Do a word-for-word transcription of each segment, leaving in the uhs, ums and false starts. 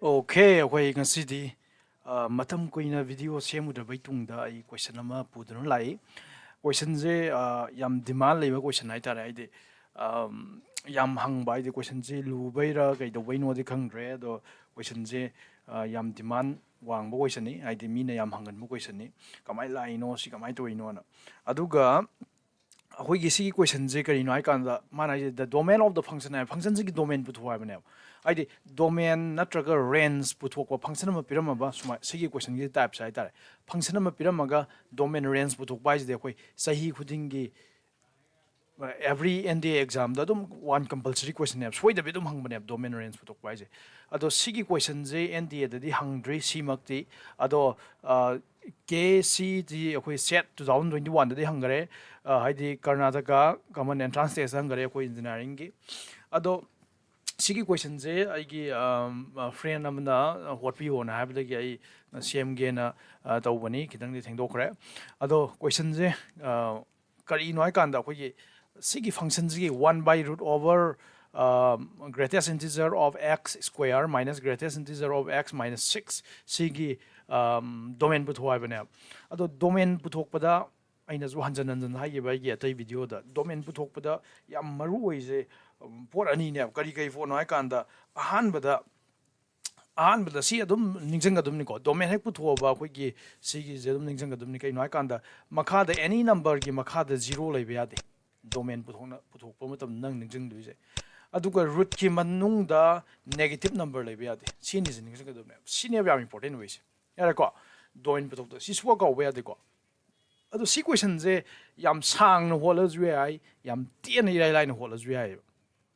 Okay, ꯑꯩꯈꯣꯏ ꯉꯁꯤꯗꯤ ꯑ, ꯃꯇꯝ ꯀꯨꯏꯅ video ꯁꯦꯝꯃꯨꯗ꯭ꯔꯕꯩ ꯇꯨꯡꯗ ꯑꯩ question ꯑꯃ ꯄꯨꯗꯨꯅ ꯂꯥꯛꯏ꯫ Questionꯁꯦ ꯑ, ꯌꯥꯝ demand ꯂꯩꯕ question ꯍꯥꯏꯇꯥꯔꯦ꯫ ꯍꯥꯏꯗꯤ ꯑꯝ, ꯌꯥꯝ ꯍꯪꯕ ꯍꯥꯏꯗꯤ questionꯁꯦ ꯂꯨꯕꯩꯔꯥ ꯀꯩꯗꯧꯕꯩꯅꯣꯗꯤ ꯈꯪꯗ꯭ꯔꯦ, ꯑꯗꯣ questionꯁꯦ ꯑ, ꯌꯥꯝ demand ꯋꯥꯡꯕ questionꯅꯤ꯫ ꯍꯥꯏꯗꯤ ꯃꯤꯅ ꯌꯥꯝ ꯍꯪꯒꯟꯕ questionꯅꯤ꯫ ꯀꯃꯥꯏꯅ ꯂꯥꯛꯏꯅꯣ, ꯁꯤ ꯀꯃꯥꯏꯅ ꯇꯧꯔꯤꯅꯣꯅ꯫ ꯑꯗꯨꯒ ꯑꯩꯈꯣꯏꯒꯤ ꯁꯤꯒꯤ questionꯁꯦ ꯀꯔꯤꯅꯣ ꯍꯥꯏ ꯀꯥꯟꯗ, ꯃꯥꯅ ꯍꯥꯏꯁꯦ the domain of the function high, functionꯁꯤꯒꯤ domain ꯄꯨꯊꯣꯛꯑꯣ ꯍꯥꯏꯕꯅꯦꯕ꯫ ꯍꯥꯏꯗꯤ domain ꯅꯠꯇ꯭ꯔꯒ range ꯄꯨꯊꯣꯛꯄ, function ꯑꯃ ꯄꯤꯔꯝꯃꯕ, ꯁꯨꯃꯥꯏ ꯁꯤꯒꯤ questionꯒꯤ typeꯁꯦ ꯍꯥꯏꯇꯥꯔꯦ, function ꯑꯃ ꯄꯤꯔꯝꯃꯒ domain range ꯄꯨꯊꯣꯛꯄ ꯍꯥꯏꯁꯤꯗꯤ ꯑꯩꯈꯣꯏ ꯆꯍꯤ ꯈꯨꯗꯤꯡꯒꯤ every NDA examꯗ ꯑꯗꯨꯝ one compulsory questionꯅꯦꯕ, ꯁꯣꯏꯗꯕꯤ ꯑꯗꯨꯝ ꯍꯪꯕꯅꯦꯕ domain range ꯄꯨꯊꯣꯛꯄ ꯍꯥꯏꯁꯦ꯫ ꯑꯗꯣ ꯁꯤꯒꯤ questionꯁꯦ NDAꯗꯗꯤ ꯍꯪꯗ꯭ꯔꯤ ꯁꯤꯃꯛꯇꯤ꯫ ꯑꯗꯣ ꯑ, KCT ꯑꯩꯈꯣꯏ set two thousand twenty oneꯗꯗꯤ ꯍꯪꯈꯔꯦ꯫ ꯑ, ꯍꯥꯏꯗꯤ ꯀꯔꯅꯥꯇꯀꯥ common entrance test ꯍꯪꯈꯔꯦ ꯑꯩꯈꯣꯏ engineeringꯒꯤ꯫ ꯑꯗꯣ ꯁꯤꯒꯤ questionꯁꯦ ꯑꯩꯒꯤ ꯑꯝ, ꯑ, friend ꯑꯃꯅ ꯍꯣꯠꯄꯤꯌꯣꯅ ꯍꯥꯏꯕꯗꯒꯤ ꯑꯩ ꯁꯦꯝꯒꯦꯅ ꯑ, ꯇꯧꯕꯅꯤ꯫ ꯈꯤꯇꯪꯗꯤ ꯊꯦꯡꯗꯣꯛꯈ꯭ꯔꯦ꯫ ꯑꯗꯣ questionꯁꯦ ꯑ, ꯀꯔꯤꯅꯣ ꯍꯥꯏ ꯀꯥꯟꯗ ꯑꯩꯈꯣꯏꯒꯤ ꯁꯤꯒꯤ functionꯁꯤꯒꯤ one by root over greatest integer of x square minus greatest integer of x minus six ꯁꯤꯒꯤ domain ꯄꯨꯊꯣꯛꯑꯣ ꯍꯥꯏꯕꯅꯦꯕ꯫ ꯑꯗꯣ domain ꯄꯨꯊꯣꯛꯄꯗ ꯑꯩꯅꯁꯨ ꯍꯟꯖꯟ ꯍꯟꯖꯟ ꯍꯥꯏꯈꯤꯕ ꯑꯩꯒꯤ ꯑꯇꯩ videoꯗ, domain ꯄꯨꯊꯣꯛꯄꯗ ꯌꯥꯝ ꯃꯔꯨ ꯑꯣꯏꯁꯦ ꯄꯣꯠ ꯑꯅꯤꯅꯦꯕ꯫ ꯀꯔꯤ ꯀꯔꯤ ꯄꯣꯠꯅꯣ ꯍꯥꯏ ꯀꯥꯟꯗ ꯑꯍꯥꯟꯕꯗ ꯑꯍꯥꯟꯕꯗ ꯁꯤ ꯑꯗꯨꯝ ꯅꯤꯡꯁꯤꯡꯒꯗꯕꯅꯤꯀꯣ, domain ꯍꯦꯛ ꯄꯨꯊꯣꯛꯑꯕ ꯑꯩꯈꯣꯏꯒꯤ ꯁꯤꯒꯤꯁꯦ ꯑꯗꯨꯝ ꯅꯤꯡꯁꯤꯡꯒꯗꯕꯅꯤ꯫ ꯀꯩꯅꯣ ꯍꯥꯏꯀꯥꯟꯗ ꯃꯈꯥꯗ any numberꯒꯤ ꯃꯈꯥꯗ zero ꯂꯩꯕ ꯌꯥꯗꯦ꯫ Domain ꯄꯨꯊꯣꯛꯅ ꯄꯨꯊꯣꯛꯄ ꯃꯇꯝꯗ ꯅꯪ ꯅꯤꯡꯁꯤꯡꯗꯣꯏꯁꯦ꯫ ꯑꯗꯨꯒ rootꯀꯤ ꯃꯅꯨꯡꯗ negative number ꯂꯩꯕ ꯌꯥꯗꯦ꯫ ꯁꯤꯅꯤꯁꯦ ꯅꯤꯡꯁꯤꯡꯒꯗꯕꯅꯦꯕ꯫ ꯁꯤꯅꯦꯕ ꯌꯥꯝ important ꯑꯣꯏꯁꯦ꯫ ꯌꯥꯔꯦꯀꯣ? Domain ꯄꯨꯊꯣꯛꯇ ꯁꯤ ꯁꯨꯡꯀꯥꯎ ꯀꯥꯎꯕ ꯌꯥꯗꯦꯀꯣ꯫ ꯑꯗꯣ ꯁꯤ questionꯁꯦ ꯌꯥꯝ ꯁꯥꯡꯅ ꯍꯣꯠꯂꯁꯨ ꯌꯥꯏ, ꯌꯥꯝ ꯇꯦꯟꯅ ꯏꯔꯥꯏ ꯂꯥꯏꯅ ꯍꯣꯠꯂꯁꯨ ꯌꯥꯏꯑꯕ꯫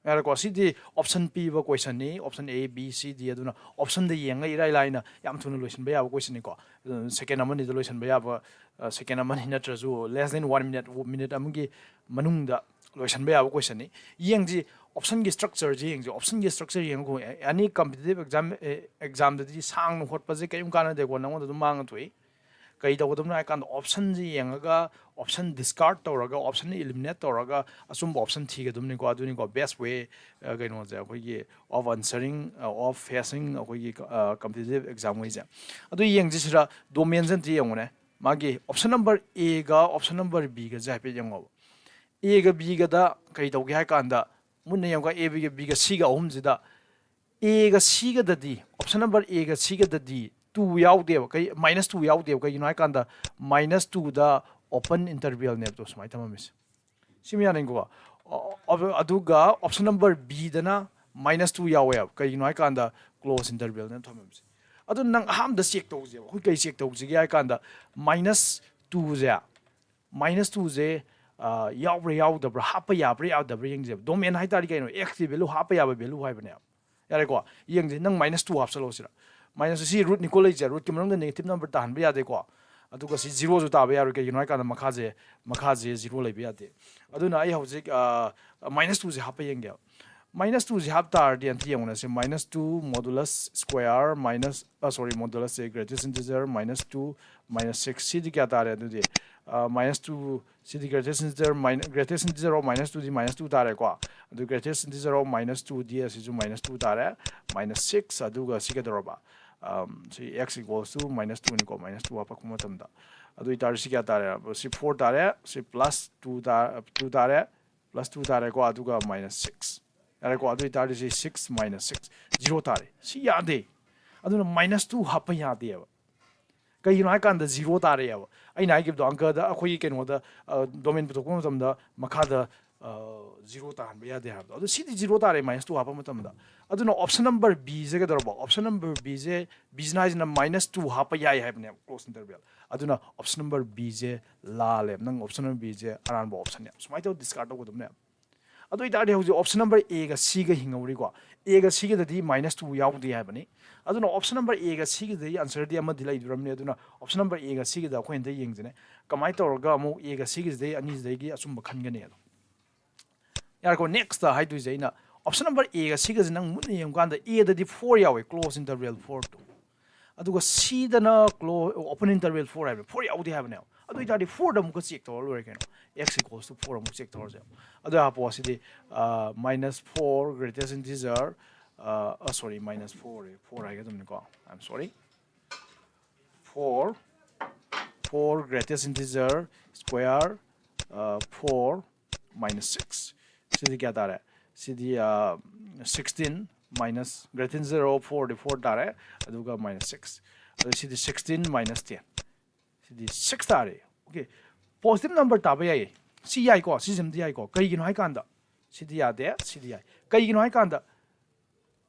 ꯌꯥꯔꯦꯀꯣ? ꯁꯤꯗꯤ option ꯄꯤꯕ questionꯅꯤ, option A, B, C, D꯫ ꯑꯗꯨꯅ optionꯗ ꯌꯦꯡꯉꯒ ꯏꯔꯥꯏ ꯂꯥꯏꯅ ꯌꯥꯝ ꯊꯨꯅ ꯂꯣꯏꯁꯤꯟꯕ ꯌꯥꯕ questionꯅꯤꯀꯣ꯫ ꯑꯗꯨꯅ second ꯑꯃꯅꯤꯗ ꯂꯣꯏꯁꯤꯟꯕ ꯌꯥꯕ, ꯑ, second ꯑꯃꯅꯤ ꯅꯠꯇ꯭ꯔꯁꯨ less than one minute, minute ꯑꯃꯒꯤ ꯃꯅꯨꯡꯗ ꯂꯣꯏꯁꯤꯟꯕ ꯌꯥꯕ questionꯅꯤ꯫ ꯌꯦꯡꯁꯤ, optionꯒꯤ structureꯁꯤ ꯌꯦꯡꯁꯤ꯫ Optionꯒꯤ structure ꯌꯦꯡꯉꯒ any competitive exam, ꯑꯦ, examꯗꯗꯤ ꯁꯥꯡꯅ ꯍꯣꯠꯄꯁꯦ ꯀꯔꯤꯝ ꯀꯥꯟꯅꯗꯦꯀꯣ, ꯅꯉꯣꯟꯗ ꯑꯗꯨꯝ ꯃꯥꯡꯉ ꯊꯣꯛꯏ꯫ ꯀꯩ ꯇꯧꯒꯗꯕꯅꯣ ꯍꯥꯏ ꯀꯥꯟꯗ, option ꯁꯤ ꯌꯦꯡꯉꯒ, option discard ꯇꯧꯔꯒ, option eliminate ꯇꯧꯔꯒ ꯑꯆꯨꯝꯕ option ꯊꯤꯒꯗꯕꯅꯤꯀꯣ꯫ ꯑꯗꯨꯅꯤꯀꯣ best way, ꯑ, ꯀꯩꯅꯣꯁꯦ, ꯑꯩꯈꯣꯏꯒꯤ of answering, ꯑ, of facing ꯑꯩꯈꯣꯏꯒꯤ, ꯑ, competitive exam ꯒꯤꯁꯦ꯫ ꯑꯗꯨ ꯌꯦꯡꯁꯤ ꯁꯤꯗ, domain ꯁꯦ ꯑꯝꯇ ꯌꯦꯡꯉꯨꯅꯦ꯫ ꯃꯥꯒꯤ option number A ꯒ option number B ꯒꯁꯦ ꯍꯥꯏꯐꯦꯠ ꯌꯦꯡꯉꯣꯕ꯫ A ꯒ B ꯒꯗ ꯀꯩ ꯇꯧꯒꯦ ꯍꯥꯏ ꯀꯥꯟꯗ, ꯃꯨꯟꯅ ꯌꯦꯡꯉꯒ A, B ꯒ, B ꯒ, C ꯒ ꯑꯍꯨꯝꯁꯤꯗ, A ꯒ C ꯒꯗꯗꯤ, option number A ꯒ C ꯒꯗꯗꯤ two ꯌꯥꯎꯗꯦꯕ꯫ ꯀꯩ, minus two ꯌꯥꯎꯗꯦꯕ꯫ ꯀꯩꯒꯤꯅꯣ ꯍꯥꯏ ꯀꯥꯟꯗ, minus two ꯗ open interval ꯅꯦꯕ ꯁꯨꯃꯥꯏꯅ ꯊꯝꯃꯝꯃꯤꯁꯦ꯫ ꯁꯤ ꯃꯌꯥꯅꯤꯀꯣ꯫ ꯑ-, ꯑ-, ꯑꯗꯨꯒ option number B ꯗꯅ minus two ꯌꯥꯎꯋꯦꯕ꯫ ꯀꯩꯒꯤꯅꯣ ꯍꯥꯏ ꯀꯥꯟꯗ, close interval ꯅꯦꯕ ꯊꯝꯃꯝꯃꯤꯁꯦ꯫ ꯑꯗꯨ ꯅꯪ ꯑꯍꯥꯟꯕꯗ check ꯇꯧꯁꯦꯕ꯫ ꯑꯩꯈꯣꯏ ꯀꯩ check ꯇꯧꯁꯤꯒꯦ ꯍꯥꯏ ꯀꯥꯟꯗ, minus two ꯁꯦ, minus two ꯁꯦ, ꯑ, ꯌꯥꯎꯕ꯭ꯔꯥ ꯌꯥꯎꯗꯕ꯭ꯔꯥ, ꯍꯥꯞꯄ ꯌꯥꯕ꯭ꯔꯥ ꯌꯥꯗꯕ꯭ꯔꯥ ꯌꯦꯡꯁꯦꯕ꯫ Domain ꯍꯥꯏ ꯇꯥꯔꯗꯤ ꯀꯩꯅꯣ? X ꯀꯤ value ꯍꯥꯞꯄ ꯌꯥꯕ value ꯍꯥꯏꯕꯅꯦꯕ꯫ ꯌꯥꯔꯦꯀꯣ? ꯌꯦꯡꯁꯦ, ꯅꯪ minus two ꯍꯥꯞꯆꯜꯂꯣ ꯁꯤꯗ꯫ Minus, ꯁꯤ root ꯅꯤꯀꯣ ꯂꯩꯁꯦ, root ꯀꯤ ꯃꯅꯨꯡꯗ negative number ꯇꯥꯍꯟꯕ ꯌꯥꯗꯦꯀꯣ? ꯑꯗꯨꯒ ꯁꯤ zero ꯁꯨ ꯇꯥꯕ ꯌꯥꯔꯣꯏ꯫ ꯀꯩꯒꯤꯅꯣ ꯍꯥꯏ ꯀꯥꯟꯗ, ꯃꯈꯥꯁꯦ, ꯃꯈꯥꯁꯦ zero ꯂꯩꯕ ꯌꯥꯗꯦ꯫ ꯑꯗꯨꯅ ꯑꯩ ꯍꯧꯖꯤꯛ, ꯑ, minus two ꯁꯦ ꯍꯥꯞꯄ ꯌꯦꯡꯒꯦꯕ꯫ Minus two ꯁꯦ ꯍꯥꯞ ꯇꯥꯔꯗꯤ ꯑꯝꯇ ꯌꯦꯡꯉꯨꯅꯦ꯫ ꯁꯤ minus two modulus square minus, ꯑ, sorry, modulus ꯁꯦ greatest integer minus two minus six, ꯁꯤꯗꯤ ꯀꯌꯥ ꯇꯥꯔꯦ ꯑꯗꯨꯗꯤ? ꯑ, minus two, CD greatest integer, min-, greatest integer of minus two D minus two ꯇꯥꯔꯦꯀꯣ꯫ ꯑꯗꯨ greatest integer of minus two ꯗꯤ ꯑꯁꯤꯁꯨ minus two ꯇꯥꯔꯦ, minus six, ꯑꯗꯨꯒ ꯁꯤ ꯀꯩꯗꯧꯔꯕ? ꯑꯝ, ꯁꯤ x equals to minus two ꯅꯤꯀꯣ, minus two ꯍꯥꯞꯄꯛꯄ ꯃꯇꯝꯗ꯫ ꯑꯗꯨ ꯑꯣꯏꯇꯥꯔꯗꯤ ꯁꯤ ꯀꯌꯥ ꯇꯥꯔꯦ? ꯁꯤ four ꯇꯥꯔꯦ, ꯁꯤ plus two ꯇꯥ-, two ꯇꯥꯔꯦ, plus two ꯇꯥꯔꯦꯀꯣ, ꯑꯗꯨꯒ minus six꯫ ꯌꯥꯔꯦꯀꯣ? ꯑꯗꯨ ꯑꯣꯏꯇꯥꯔꯗꯤ ꯁꯤ six minus six, zero ꯇꯥꯔꯦ꯫ ꯁꯤ ꯌꯥꯗꯦ꯫ ꯑꯗꯨꯅ minus two ꯍꯥꯞꯄ ꯌꯥꯗꯦꯕ꯫ ꯀꯩꯒꯤꯅꯣ ꯍꯥꯏ ꯀꯥꯟꯗ zero ꯇꯥꯔꯛꯑꯦꯕ꯫ ꯑꯩꯅ ꯍꯥꯏꯈꯤꯕꯗꯣ, ꯑꯪꯀꯗ ꯑꯩꯈꯣꯏꯒꯤ ꯀꯩꯅꯣꯗ, ꯑ, domain ꯄꯨꯊꯣꯛꯄ ꯃꯇꯝꯗ ꯃꯈꯥꯗ, ꯑ, zero ꯇꯥꯍꯟꯕ ꯌꯥꯗꯦ ꯍꯥꯏꯕꯗꯣ꯫ ꯑꯗꯨ ꯁꯤꯗꯤ zero ꯇꯥꯔꯦ, minus two ꯍꯥꯞꯄ ꯃꯇꯝꯗ꯫ ꯑꯗꯨꯅ option number B ꯁꯦ ꯀꯩꯗꯧꯔꯕ? Option number B ꯁꯦ, B ꯁꯤꯅ ꯍꯥꯏꯁꯤꯅ minus two ꯍꯥꯞꯄ ꯌꯥꯏ ꯍꯥꯏꯕꯅꯦꯕ, close interval꯫ ꯑꯗꯨꯅ option number B ꯁꯦ ꯂꯥꯜꯂꯦ꯫ ꯅꯪ option number B ꯁꯦ ꯑꯔꯥꯟꯕ option ꯅꯦ꯫ ꯁꯨꯃꯥꯏꯅ ꯇꯧꯔ discard ꯇꯧꯒꯗꯕꯅꯦ꯫ ꯑꯗꯨ ꯑꯣꯏꯇꯥꯔꯗꯤ ꯍꯧꯖꯤꯛ option number A ꯒ C ꯒ ꯍꯤꯡꯍꯧꯔꯤꯀꯣ꯫ A ꯒ C ꯒꯗꯗꯤ minus two ꯌꯥꯎꯗꯦ ꯍꯥꯏꯕꯅꯤ꯫ ꯑꯗꯨꯅ option number A ꯒ C ꯒꯗꯗꯤ answer ꯗꯤ ꯑꯃꯗꯤ ꯂꯩꯗꯣꯔꯝꯅꯤ꯫ ꯑꯗꯨꯅ option number A ꯒ C ꯒꯗ ꯑꯩꯈꯣꯏ ꯍꯟꯗꯛ ꯌꯦꯡꯁꯤꯅꯦ꯫ ꯀꯃꯥꯏꯅ ꯇꯧꯔꯒ ꯑꯃꯨꯛ A ꯒ C ꯒꯁꯤꯗꯩ ꯑꯅꯤꯁꯤꯗꯒꯤ ꯑꯆꯨꯝꯕ ꯈꯟꯒꯅꯤ ꯑꯗꯣ꯫ ꯌꯥꯔꯦꯀꯣ? Next ꯍꯥꯏꯗꯣꯏꯁꯦ ꯑꯩꯅ option number A ꯒ C ꯒꯁꯦ ꯅꯪ ꯃꯨꯟꯅ ꯌꯦꯡꯕ ꯀꯥꯟꯗ A ꯗꯗꯤ four ꯌꯥꯎꯋꯦ, close interval four to꯫ ꯑꯗꯨꯒ ꯁꯤꯗꯅ ꯀ꯭ꯂꯣ ꯑꯣꯄꯟ ꯏꯟꯇꯔꯕꯦꯜ ꯐꯣꯔ ꯍꯥꯏꯕꯅꯦ, ꯐꯣꯔ ꯌꯥꯎꯗꯦ ꯍꯥꯏꯕꯅꯦꯕ꯫ ꯑꯗꯨ ꯑꯣꯏꯇꯥꯔꯗꯤ ꯐꯣꯔꯗ ꯑꯃꯨꯛꯀ ꯆꯦꯛ ꯇꯧꯔ ꯂꯣꯏꯔꯦ ꯀꯩꯅꯣ꯫ X equals to four ꯑꯃꯨꯛ ꯆꯦꯛ ꯇꯧꯔꯁꯦ꯫ ꯑꯗꯨ ꯍꯥꯞꯄꯣ꯫ ꯁꯤꯗꯤ minus four greatest integer, sorry, minus four, four ꯍꯥꯏꯒꯗꯕꯅꯤꯀꯣ, I'm sorry, four, four greatest integer square, four minus six꯫ ꯁꯤꯗꯤ ꯀꯌꯥ ꯇꯥꯔꯦ? ꯁꯤꯗꯤ sixteen minus greatest integer of four D four ꯇꯥꯔꯦ, ꯑꯗꯨꯒ minus six꯫ ꯑꯗꯨ ꯁꯤꯗꯤ sixteen minus ten, ꯁꯤꯗꯤ six ꯇꯥꯔꯦ꯫ Okay, positive number ꯇꯥꯕ ꯌꯥꯏꯌꯦ꯫ ꯁꯤ ꯌꯥꯏꯀꯣ, ꯁꯤꯁꯤꯃꯗꯤ ꯌꯥꯏꯀꯣ꯫ ꯀꯩꯒꯤꯅꯣ ꯍꯥꯏꯀꯥꯟꯗ ꯁꯤꯗꯤ ꯌꯥꯗꯦ, ꯁꯤꯗꯤ ꯌꯥꯏ꯫ ꯀꯩꯒꯤꯅꯣ ꯍꯥꯏꯀꯥꯟꯗ,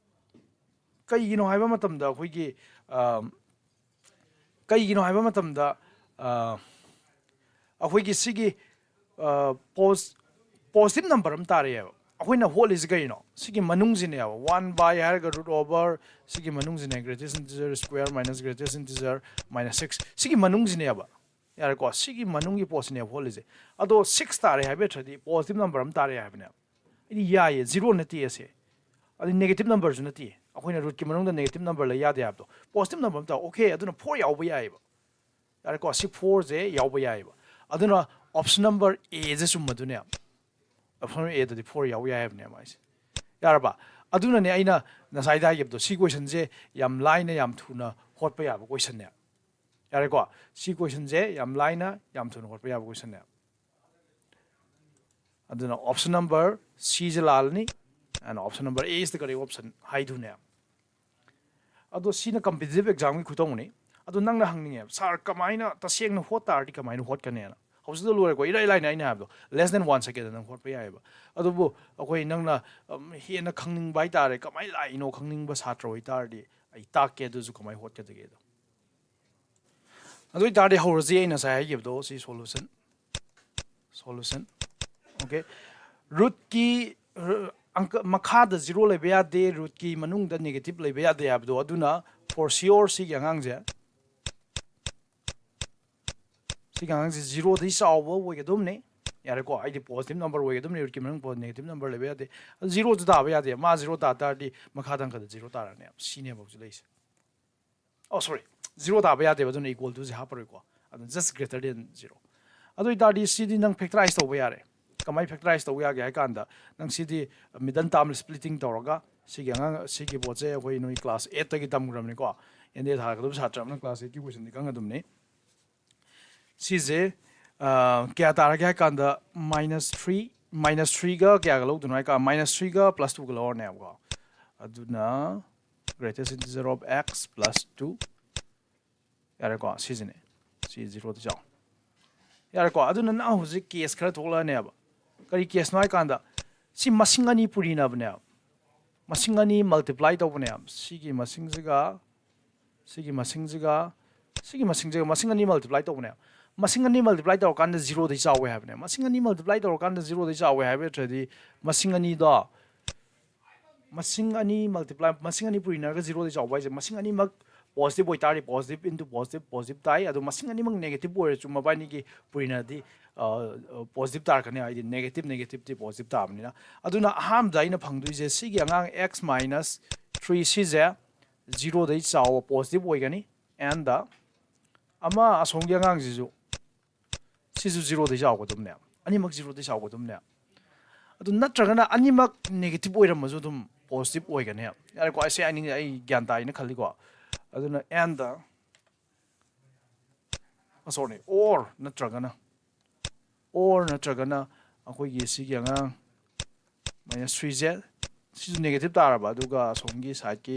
ꯀꯩꯒꯤꯅꯣ ꯍꯥꯏꯕ ꯃꯇꯝꯗ ꯑꯩꯈꯣꯏꯒꯤ, ꯑ, ꯀꯩꯒꯤꯅꯣ ꯍꯥꯏꯕ ꯃꯇꯝꯗ, ꯑ, ꯑꯩꯈꯣꯏꯒꯤ ꯁꯤꯒꯤ, ꯑ, positive number ꯑꯃ ꯇꯥꯔꯛꯑꯦꯕ꯫ ꯑꯩꯈꯣꯏꯅ ꯍꯣꯠꯂꯤꯁꯤ ꯀꯩꯅꯣ? ꯁꯤꯒꯤ ꯃꯅꯨꯡꯁꯤꯅꯦꯕ꯫ One by ꯍꯥꯏꯔꯒ root over ꯁꯤꯒꯤ ꯃꯅꯨꯡꯁꯤꯅꯦ, greatest integer square minus greatest integer minus six, ꯁꯤꯒꯤ ꯃꯅꯨꯡꯁꯤꯅꯦꯕ꯫ ꯌꯥꯔꯦꯀꯣ? ꯁꯤꯒꯤ ꯃꯅꯨꯡꯒꯤ ꯄꯣꯠꯁꯤꯅꯦꯕ ꯍꯣꯠꯂꯤꯁꯦ꯫ ꯑꯗꯣ six ꯇꯥꯔꯦ ꯍꯥꯏꯕ ꯅꯠꯇ꯭ꯔꯗꯤ positive number ꯑꯃ ꯇꯥꯔꯦ ꯍꯥꯏꯕꯅꯦꯕ꯫ ꯑꯩꯗꯤ ꯌꯥꯏꯌꯦ, zero ꯅꯠꯇꯦ ꯑꯁꯦ꯫ ꯑꯗꯩ negative numberꯁꯨ ꯅꯠꯇꯦ꯫ ꯑꯩꯈꯣꯏꯅ rootꯀꯤ ꯃꯅꯨꯡꯗ negative number ꯂꯩ ꯌꯥꯗꯦ ꯍꯥꯏꯕꯗꯣ꯫ Positive number ꯑꯃ ꯇꯥꯔꯦ꯫ Okay, ꯑꯗꯨꯅ four ꯌꯥꯎꯕ ꯌꯥꯏꯌꯦꯕ꯫ ꯌꯥꯔꯦꯀꯣ? ꯁꯤ fourꯁꯦ ꯌꯥꯎꯕ ꯌꯥꯏꯌꯦꯕ꯫ ꯑꯗꯨꯅ option number Aꯁꯦ ꯆꯨꯝꯃꯗꯨꯅꯦ꯫ Option number Aꯗꯗꯤ four ꯌꯥꯎ ꯌꯥꯏ ꯍꯥꯏꯕꯅꯦ ꯃꯥꯏꯁꯦ꯫ ꯌꯥꯔꯕ? ꯑꯗꯨꯅꯅꯦ ꯑꯩꯅ ꯉꯁꯥꯏꯗ ꯍꯥꯏꯈꯤꯕꯗꯣ, ꯁꯤ questionꯁꯦ ꯌꯥꯝ ꯂꯥꯏꯅ ꯌꯥꯝ ꯊꯨꯅ ꯍꯣꯠꯄ ꯌꯥꯕ questionꯅꯦ꯫ ꯌꯥꯔꯦꯀꯣ? ꯁꯤ questionꯁꯦ ꯌꯥꯝ ꯂꯥꯏꯅ ꯌꯥꯝ ꯊꯨꯅ ꯍꯣꯠꯄ ꯌꯥꯕ questionꯅꯦ꯫ ꯑꯗꯨꯅ option number Cꯁꯦ ꯂꯥꯜꯂꯅꯤ, and option number A is the correct option ꯍꯥꯏꯗꯨꯅꯦ꯫ ꯑꯗꯣ ꯁꯤꯅ competitive examꯒꯤ ꯈꯨꯇꯧꯅꯤ꯫ ꯑꯗꯣ ꯅꯪꯅ ꯍꯪꯅꯤꯡꯉꯦꯕ, "Sir, ꯀꯃꯥꯏꯅ ꯇꯁꯦꯡꯅ ꯍꯣꯠ ꯇꯥꯔꯗꯤ ꯀꯃꯥꯏꯅ ꯍꯣꯠꯀꯅꯤꯅ?" ꯍꯧꯖꯤꯛꯇ ꯂꯣꯏꯔꯦꯀꯣ, ꯏꯔꯥꯏ ꯂꯥꯏꯅ ꯑꯩꯅ ꯍꯥꯏꯕꯗꯣ, less than one second ꯅꯪ ꯍꯣꯠꯄ ꯌꯥꯏꯑꯕ꯫ ꯑꯗꯨꯕꯨ ꯑꯩꯈꯣꯏ ꯅꯪꯅ, ꯎꯝ, ꯍꯦꯟꯅ ꯈꯪꯅꯤꯡꯕ ꯍꯥꯏꯇꯥꯔꯦ, ꯀꯃꯥꯏꯅ ꯂꯥꯛꯏꯅꯣ ꯈꯪꯅꯤꯡꯕ ꯁꯥꯇ꯭ꯔ ꯑꯣꯏꯇꯥꯔꯗꯤ ꯑꯩ ꯇꯥꯛꯀꯦ, ꯑꯗꯨꯁꯨ ꯀꯃꯥꯏꯅ ꯍꯣꯠꯀꯗꯒꯦꯗꯣ꯫ ꯑꯗꯨ ꯑꯣꯏꯇꯥꯔꯗꯤ ꯍꯧꯔꯁꯤ꯫ ꯑꯩꯅ ꯉꯁꯥꯏ ꯍꯥꯏꯈꯤꯕꯗꯣ ꯁꯤ solution, solution꯫ Okay, rootꯀꯤ, ru-, ꯑꯪꯀ ꯃꯈꯥꯗ zero ꯂꯩꯕ ꯌꯥꯗꯦ, rootꯀꯤ ꯃꯅꯨꯡꯗ negative ꯂꯩꯕ ꯌꯥꯗꯦ ꯍꯥꯏꯕꯗꯣ꯫ ꯑꯗꯨꯅ for sure ꯁꯤꯒꯤ ꯑꯉꯥꯡꯁꯦ, ꯁꯤꯒꯤ ꯑꯉꯥꯡꯁꯦ zeroꯗꯒꯤ ꯆꯥꯎꯕ ꯑꯣꯏꯒꯗꯕꯅꯤ꯫ ꯌꯥꯔꯦꯀꯣ? ꯑꯩꯗꯤ positive number ꯑꯣꯏꯒꯗꯕꯅꯤ, rootꯀꯤ ꯃꯅꯨꯡ negative number ꯂꯩꯕ ꯌꯥꯗꯦ꯫ ꯑꯗꯨ zeroꯁꯨ ꯇꯥꯕ ꯌꯥꯗꯦ꯫ ꯃꯥ zero ꯇꯥ ꯇꯥꯔꯗꯤ ꯃꯈꯥꯗ ꯑꯪꯀꯗ zero ꯇꯥꯔꯅꯦꯕ꯫ ꯁꯤꯅꯦꯕ ꯍꯧꯖꯤꯛ ꯂꯩꯔꯤꯁꯦ꯫ ꯑꯣ ꯁꯣꯔꯤ, ꯖꯤꯔꯣ ꯇꯥꯕ ꯌꯥꯗꯦꯕ, ꯑꯗꯨꯅ ꯏꯀ꯭ꯋꯦꯜ ꯇꯨꯁꯦ ꯍꯥꯞꯄꯔꯣꯏꯀꯣ꯫ ꯑꯗꯨꯅ ꯖꯁ ꯒ꯭ꯔꯦꯇꯔ ꯗꯦꯟ ꯖꯤꯔꯣ꯫ ꯑꯗꯨ ꯑꯣꯏꯇꯥꯔꯗꯤ ꯁꯤꯗꯤ ꯅꯪ ꯐꯦꯛꯇꯔꯥꯏꯁ ꯇꯧꯕ ꯌꯥꯔꯦ꯫ ꯀꯃꯥꯏꯅ ꯐꯦꯛꯇꯔꯥꯏꯁ ꯇꯧꯕ ꯌꯥꯒꯦ ꯍꯥꯏ ꯀꯥꯟꯗ, ꯅꯪ ꯁꯤꯗꯤ ꯃꯤꯗꯜ ꯇꯥꯝ ꯁ꯭ꯄ꯭ꯂꯤꯇꯤꯡ ꯇꯧꯔꯒ, ꯁꯤꯒꯤ ꯑꯉꯥꯡ ꯁꯤꯒꯤ ꯄꯣꯠꯁꯦ ꯑꯩꯈꯣꯏ ꯅꯣꯏ ꯀ꯭ꯂꯥꯁ ꯑꯩꯠꯇꯒꯤ ꯇꯝꯈ꯭ꯔꯕꯅꯤꯀꯣ꯫ ꯑꯦꯟ ꯗꯤ ꯑꯦ ꯊꯥꯔꯛꯀꯗꯕ ꯁꯥꯇ꯭ꯔ ꯑꯃꯅ ꯀ꯭ꯂꯥꯁ ꯑꯩꯠꯀꯤ ꯀꯣꯏꯁꯟꯗꯤ ꯈꯪꯒꯗꯕꯅꯤ꯫ ꯁꯤꯁꯦ ꯀꯌꯥ ꯇꯥꯔꯒꯦ ꯍꯥꯏ ꯀꯥꯟꯗ, ꯃꯥꯏꯅꯁ ꯊ꯭ꯔꯤ, ꯃꯥꯏꯅꯁ ꯊ꯭ꯔꯤꯒ ꯀꯌꯥꯒ ꯂꯧꯗꯣꯏꯅꯣ ꯍꯥꯏ ꯀꯥꯟꯗ, ꯃꯥꯏꯅꯁ ꯊ꯭ꯔꯤꯒ ꯄ꯭ꯂꯁ ꯇꯨꯒ ꯂꯧꯔꯅꯦꯕꯀꯣ꯫ ꯑꯗꯨꯅ greatest integer of x plus two꯫ ꯌꯥꯔꯦꯀꯣ, ꯁꯤꯁꯤꯅꯦ꯫ ꯁꯤ ꯖꯤꯔꯣꯗꯤ ꯆꯥꯎ꯫ ꯌꯥꯔꯦꯀꯣ, ꯑꯗꯨꯅ ꯅꯪ ꯍꯧꯖꯤꯛ ꯀꯦꯁ ꯈꯔ ꯊꯣꯛꯂꯛꯑꯅꯦꯕ꯫ ꯀꯔꯤ ꯀꯦꯁꯅꯣ ꯍꯥꯏ ꯀꯥꯟꯗ, ꯁꯤ ꯃꯁꯤꯡ ꯑꯅꯤ ꯄꯨꯔꯤꯅꯕꯅꯦꯕ꯫ ꯃꯁꯤꯡ ꯑꯅꯤ ꯃꯜꯇꯤꯄ꯭ꯂꯥꯏ ꯇꯧꯕꯅꯦꯕ꯫ ꯁꯤꯒꯤ ꯃꯁꯤꯡꯁꯤꯒ ꯁꯤꯒꯤ ꯃꯁꯤꯡꯁꯤꯒ ꯁꯤꯒꯤ ꯃꯁꯤꯡꯁꯤꯒ ꯃꯁꯤꯡ ꯑꯅꯤ ꯃꯜꯇꯤꯄ꯭ꯂꯥꯏ ꯇꯧꯕꯅꯦꯕ꯫ ꯃꯁꯤꯡ ꯑꯅꯤ ꯃꯜꯇꯤꯄ꯭ꯂꯥꯏ ꯇꯧꯔꯀꯥꯟꯗ ꯖꯤꯔꯣꯗꯩ ꯆꯥꯎꯋꯦ ꯍꯥꯏꯕꯅꯦ꯫ ꯃꯁꯤꯡ ꯑꯅꯤ ꯃꯜꯇꯤꯄ꯭ꯂꯥꯏ ꯇꯧꯔꯀꯥꯟꯗ ꯖꯤꯔꯣꯗꯩ ꯆꯥꯎꯋꯦ ꯍꯥꯏꯕ ꯅꯠꯇ꯭ꯔꯗꯤ, ꯃꯁꯤꯡ ꯑꯅꯤꯗꯣ, ꯃꯁꯤꯡ ꯑꯅꯤ ꯃꯜꯇꯤꯄ꯭ꯂꯥꯏ, ꯃꯁꯤꯡ ꯑꯅꯤ ꯄꯨꯔꯤꯅꯔꯒ ꯖꯤꯔꯣꯗꯩ ꯆꯥꯎꯕ ꯍꯥꯏꯁꯦ, ꯃꯁꯤꯡ ꯑꯅꯤꯃꯛ ꯄꯣꯖꯤꯇꯤꯚ ꯑꯣꯏꯇꯥꯔꯗꯤ ꯄꯣꯖꯤꯇꯤꯚ ꯏꯟꯇꯨ ꯄꯣꯖꯤꯇꯤꯚ, ꯄꯣꯖꯤꯇꯤꯚ ꯇꯥꯏ꯫ ꯑꯗꯣ ꯃꯁꯤꯡ ꯑꯅꯤꯃꯛ ꯅꯦꯒꯦꯇꯤꯚ ꯑꯣꯏꯔꯁꯨ ꯃꯕꯥꯅꯤꯒꯤ ꯄꯨꯔꯤꯅꯔꯗꯤ ꯄꯣꯖꯤꯇꯤꯚ ꯇꯥꯔꯛꯀꯅꯤ, ꯍꯥꯏꯗꯤ ꯅꯦꯒꯦꯇꯤꯚ ꯅꯦꯒꯦꯇꯤꯚꯇꯤ ꯄꯣꯖꯤꯇꯤꯚ ꯇꯥꯕꯅꯤꯅ꯫ ꯑꯗꯨꯅ ꯑꯍꯥꯟꯕꯗ ꯑꯩꯅ ꯐꯪꯗꯣꯏꯁꯦ ꯁꯤꯒꯤ ꯑꯉꯥꯡ x minus three ꯁꯤꯁꯦ ꯖꯤꯔꯣꯗꯩ ꯆꯥꯎꯕ ꯄꯣꯖꯤꯇꯤꯚ ꯑꯣꯏꯒꯅꯤ꯫ And ꯑꯃ ꯑꯁꯣꯝꯒꯤ ꯑꯉꯥꯡꯁꯤꯁꯨ, ꯁꯤꯁꯨ ꯖꯤꯔꯣꯗꯩ ꯆꯥꯎꯒꯗꯕꯅꯦ꯫ ꯑꯅꯤꯃꯛ ꯖꯤꯔꯣꯗꯩ ꯆꯥꯎꯒꯗꯕꯅꯦ꯫ ꯑꯗꯨ ꯅꯠꯇ꯭ꯔꯒꯅ ꯑꯅꯤꯃꯛ ꯅꯦꯒꯦꯇꯤꯚ ꯑꯣꯏꯔꯝꯃꯁꯨ ꯑꯗꯨꯝ ꯄꯣꯖꯤꯇꯤꯚ ꯑꯣꯏꯒꯅꯦꯕ꯫ ꯌꯥꯔꯦꯀꯣ, ꯑꯩꯁꯦ ꯑꯅꯤ ꯑꯩ ꯒ꯭ꯌꯥꯟ ꯇꯥꯏꯅ ꯈꯜꯂꯤꯀꯣ꯫ ꯑꯗꯨꯅ and, ꯁꯣꯔꯤ, or ꯅꯠꯇ꯭ꯔꯒꯅ, or ꯅꯠꯇ꯭ꯔꯒꯅ ꯑꯩꯈꯣꯏꯒꯤ ꯁꯤꯒꯤ ꯑꯉꯥꯡ ꯃꯥꯏꯅꯁ ꯊ꯭ꯔꯤꯁꯦ, ꯁꯤꯁꯨ ꯅꯦꯒꯦꯇꯤꯚ ꯇꯥꯔꯕ, ꯑꯗꯨꯒ ꯑꯁꯣꯝꯒꯤ ꯁꯥꯏꯠꯀꯤ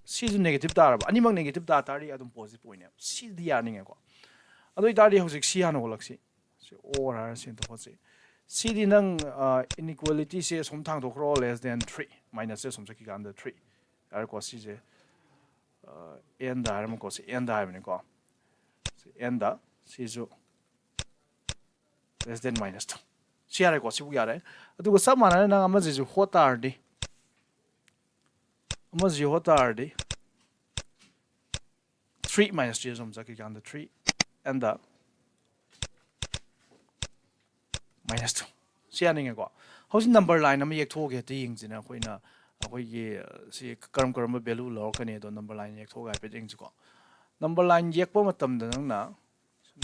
ꯁꯤꯁꯨ ꯅꯦꯒꯦꯇꯤꯚ ꯇꯥꯔꯕ, ꯑꯅꯤꯃꯛ ꯅꯦꯒꯦꯇꯤꯚ ꯇꯥ ꯇꯥꯔꯗꯤ ꯑꯗꯨꯝ ꯄꯣꯖꯤꯇꯤꯚ ꯑꯣꯏꯅꯦꯕ꯫ ꯁꯤꯗꯤ ꯌꯥꯅꯤꯡꯉꯦꯀꯣ꯫ ꯑꯗꯨ ꯑꯣꯏꯇꯥꯔꯗꯤ ꯍꯧꯖꯤꯛ ꯁꯤ ꯍꯥꯟꯅ ꯍꯣꯜꯂꯛꯁꯤ꯫ ꯁꯤ or ꯍꯥꯏꯔ ꯁꯤ ꯑꯝꯇ ꯍꯣꯠꯁꯤ꯫ ꯁꯤꯗꯤ ꯅꯪ ꯏꯟꯏꯀ꯭ꯋꯦꯂꯤꯇꯤꯁꯦ ꯑꯁꯨꯝ ꯊꯥꯡꯗꯣꯛꯈ꯭ꯔꯣ, less than three, ꯃꯥꯏꯅꯁꯁꯦ ꯑꯁꯨꯝ ꯆꯠꯈꯤꯀꯥꯟꯗ ꯊ꯭ꯔꯤ꯫ ꯌꯥꯔꯦꯀꯣ, ꯁꯤꯁꯦ and ꯍꯥꯏꯔꯝꯃꯀꯣ, ꯁꯤ and ꯍꯥꯏꯕꯅꯤꯀꯣ꯫ ꯁꯤ and, ꯁꯤꯁꯨ less than minus two꯫ ꯁꯤ ꯌꯥꯔꯦꯀꯣ, ꯁꯤꯕꯨ ꯌꯥꯔꯦ꯫ ꯑꯗꯨꯒ ꯆꯞ ꯃꯥꯟꯅꯅ ꯅꯪ ꯑꯃꯁꯤꯁꯨ ꯍꯣꯠ ꯇꯥꯔꯗꯤ, ꯑꯃꯁꯤꯁꯨ ꯍꯣꯠ ꯇꯥꯔꯗꯤ, three minus three ꯑꯁꯨꯝ ꯆꯠꯈꯤꯀꯥꯟꯗ three and minus two꯫ ꯁꯤ ꯌꯥꯅꯤꯡꯉꯦꯀꯣ꯫ ꯍꯧꯖꯤꯛ ꯅꯝꯕꯔ ꯂꯥꯏꯟ ꯑꯃ ꯌꯦꯛꯊꯣꯛꯑꯒꯦ ꯍꯦꯛꯇ ꯌꯦꯡꯁꯤꯅꯦ ꯑꯩꯈꯣꯏꯅ꯫ ꯑꯩꯈꯣꯏꯒꯤ ꯁꯤ ꯀꯔꯝ ꯀꯔꯝꯕ value ꯂꯧꯔꯛꯀꯅꯤ ꯑꯗꯣ number line ꯌꯦꯛꯊꯣꯛꯑꯒ ꯍꯥꯏꯐꯦꯠ ꯌꯦꯡꯁꯤꯀꯣ꯫ Number line ꯌꯦꯛꯄ ꯃꯇꯝꯗ ꯅꯪꯅ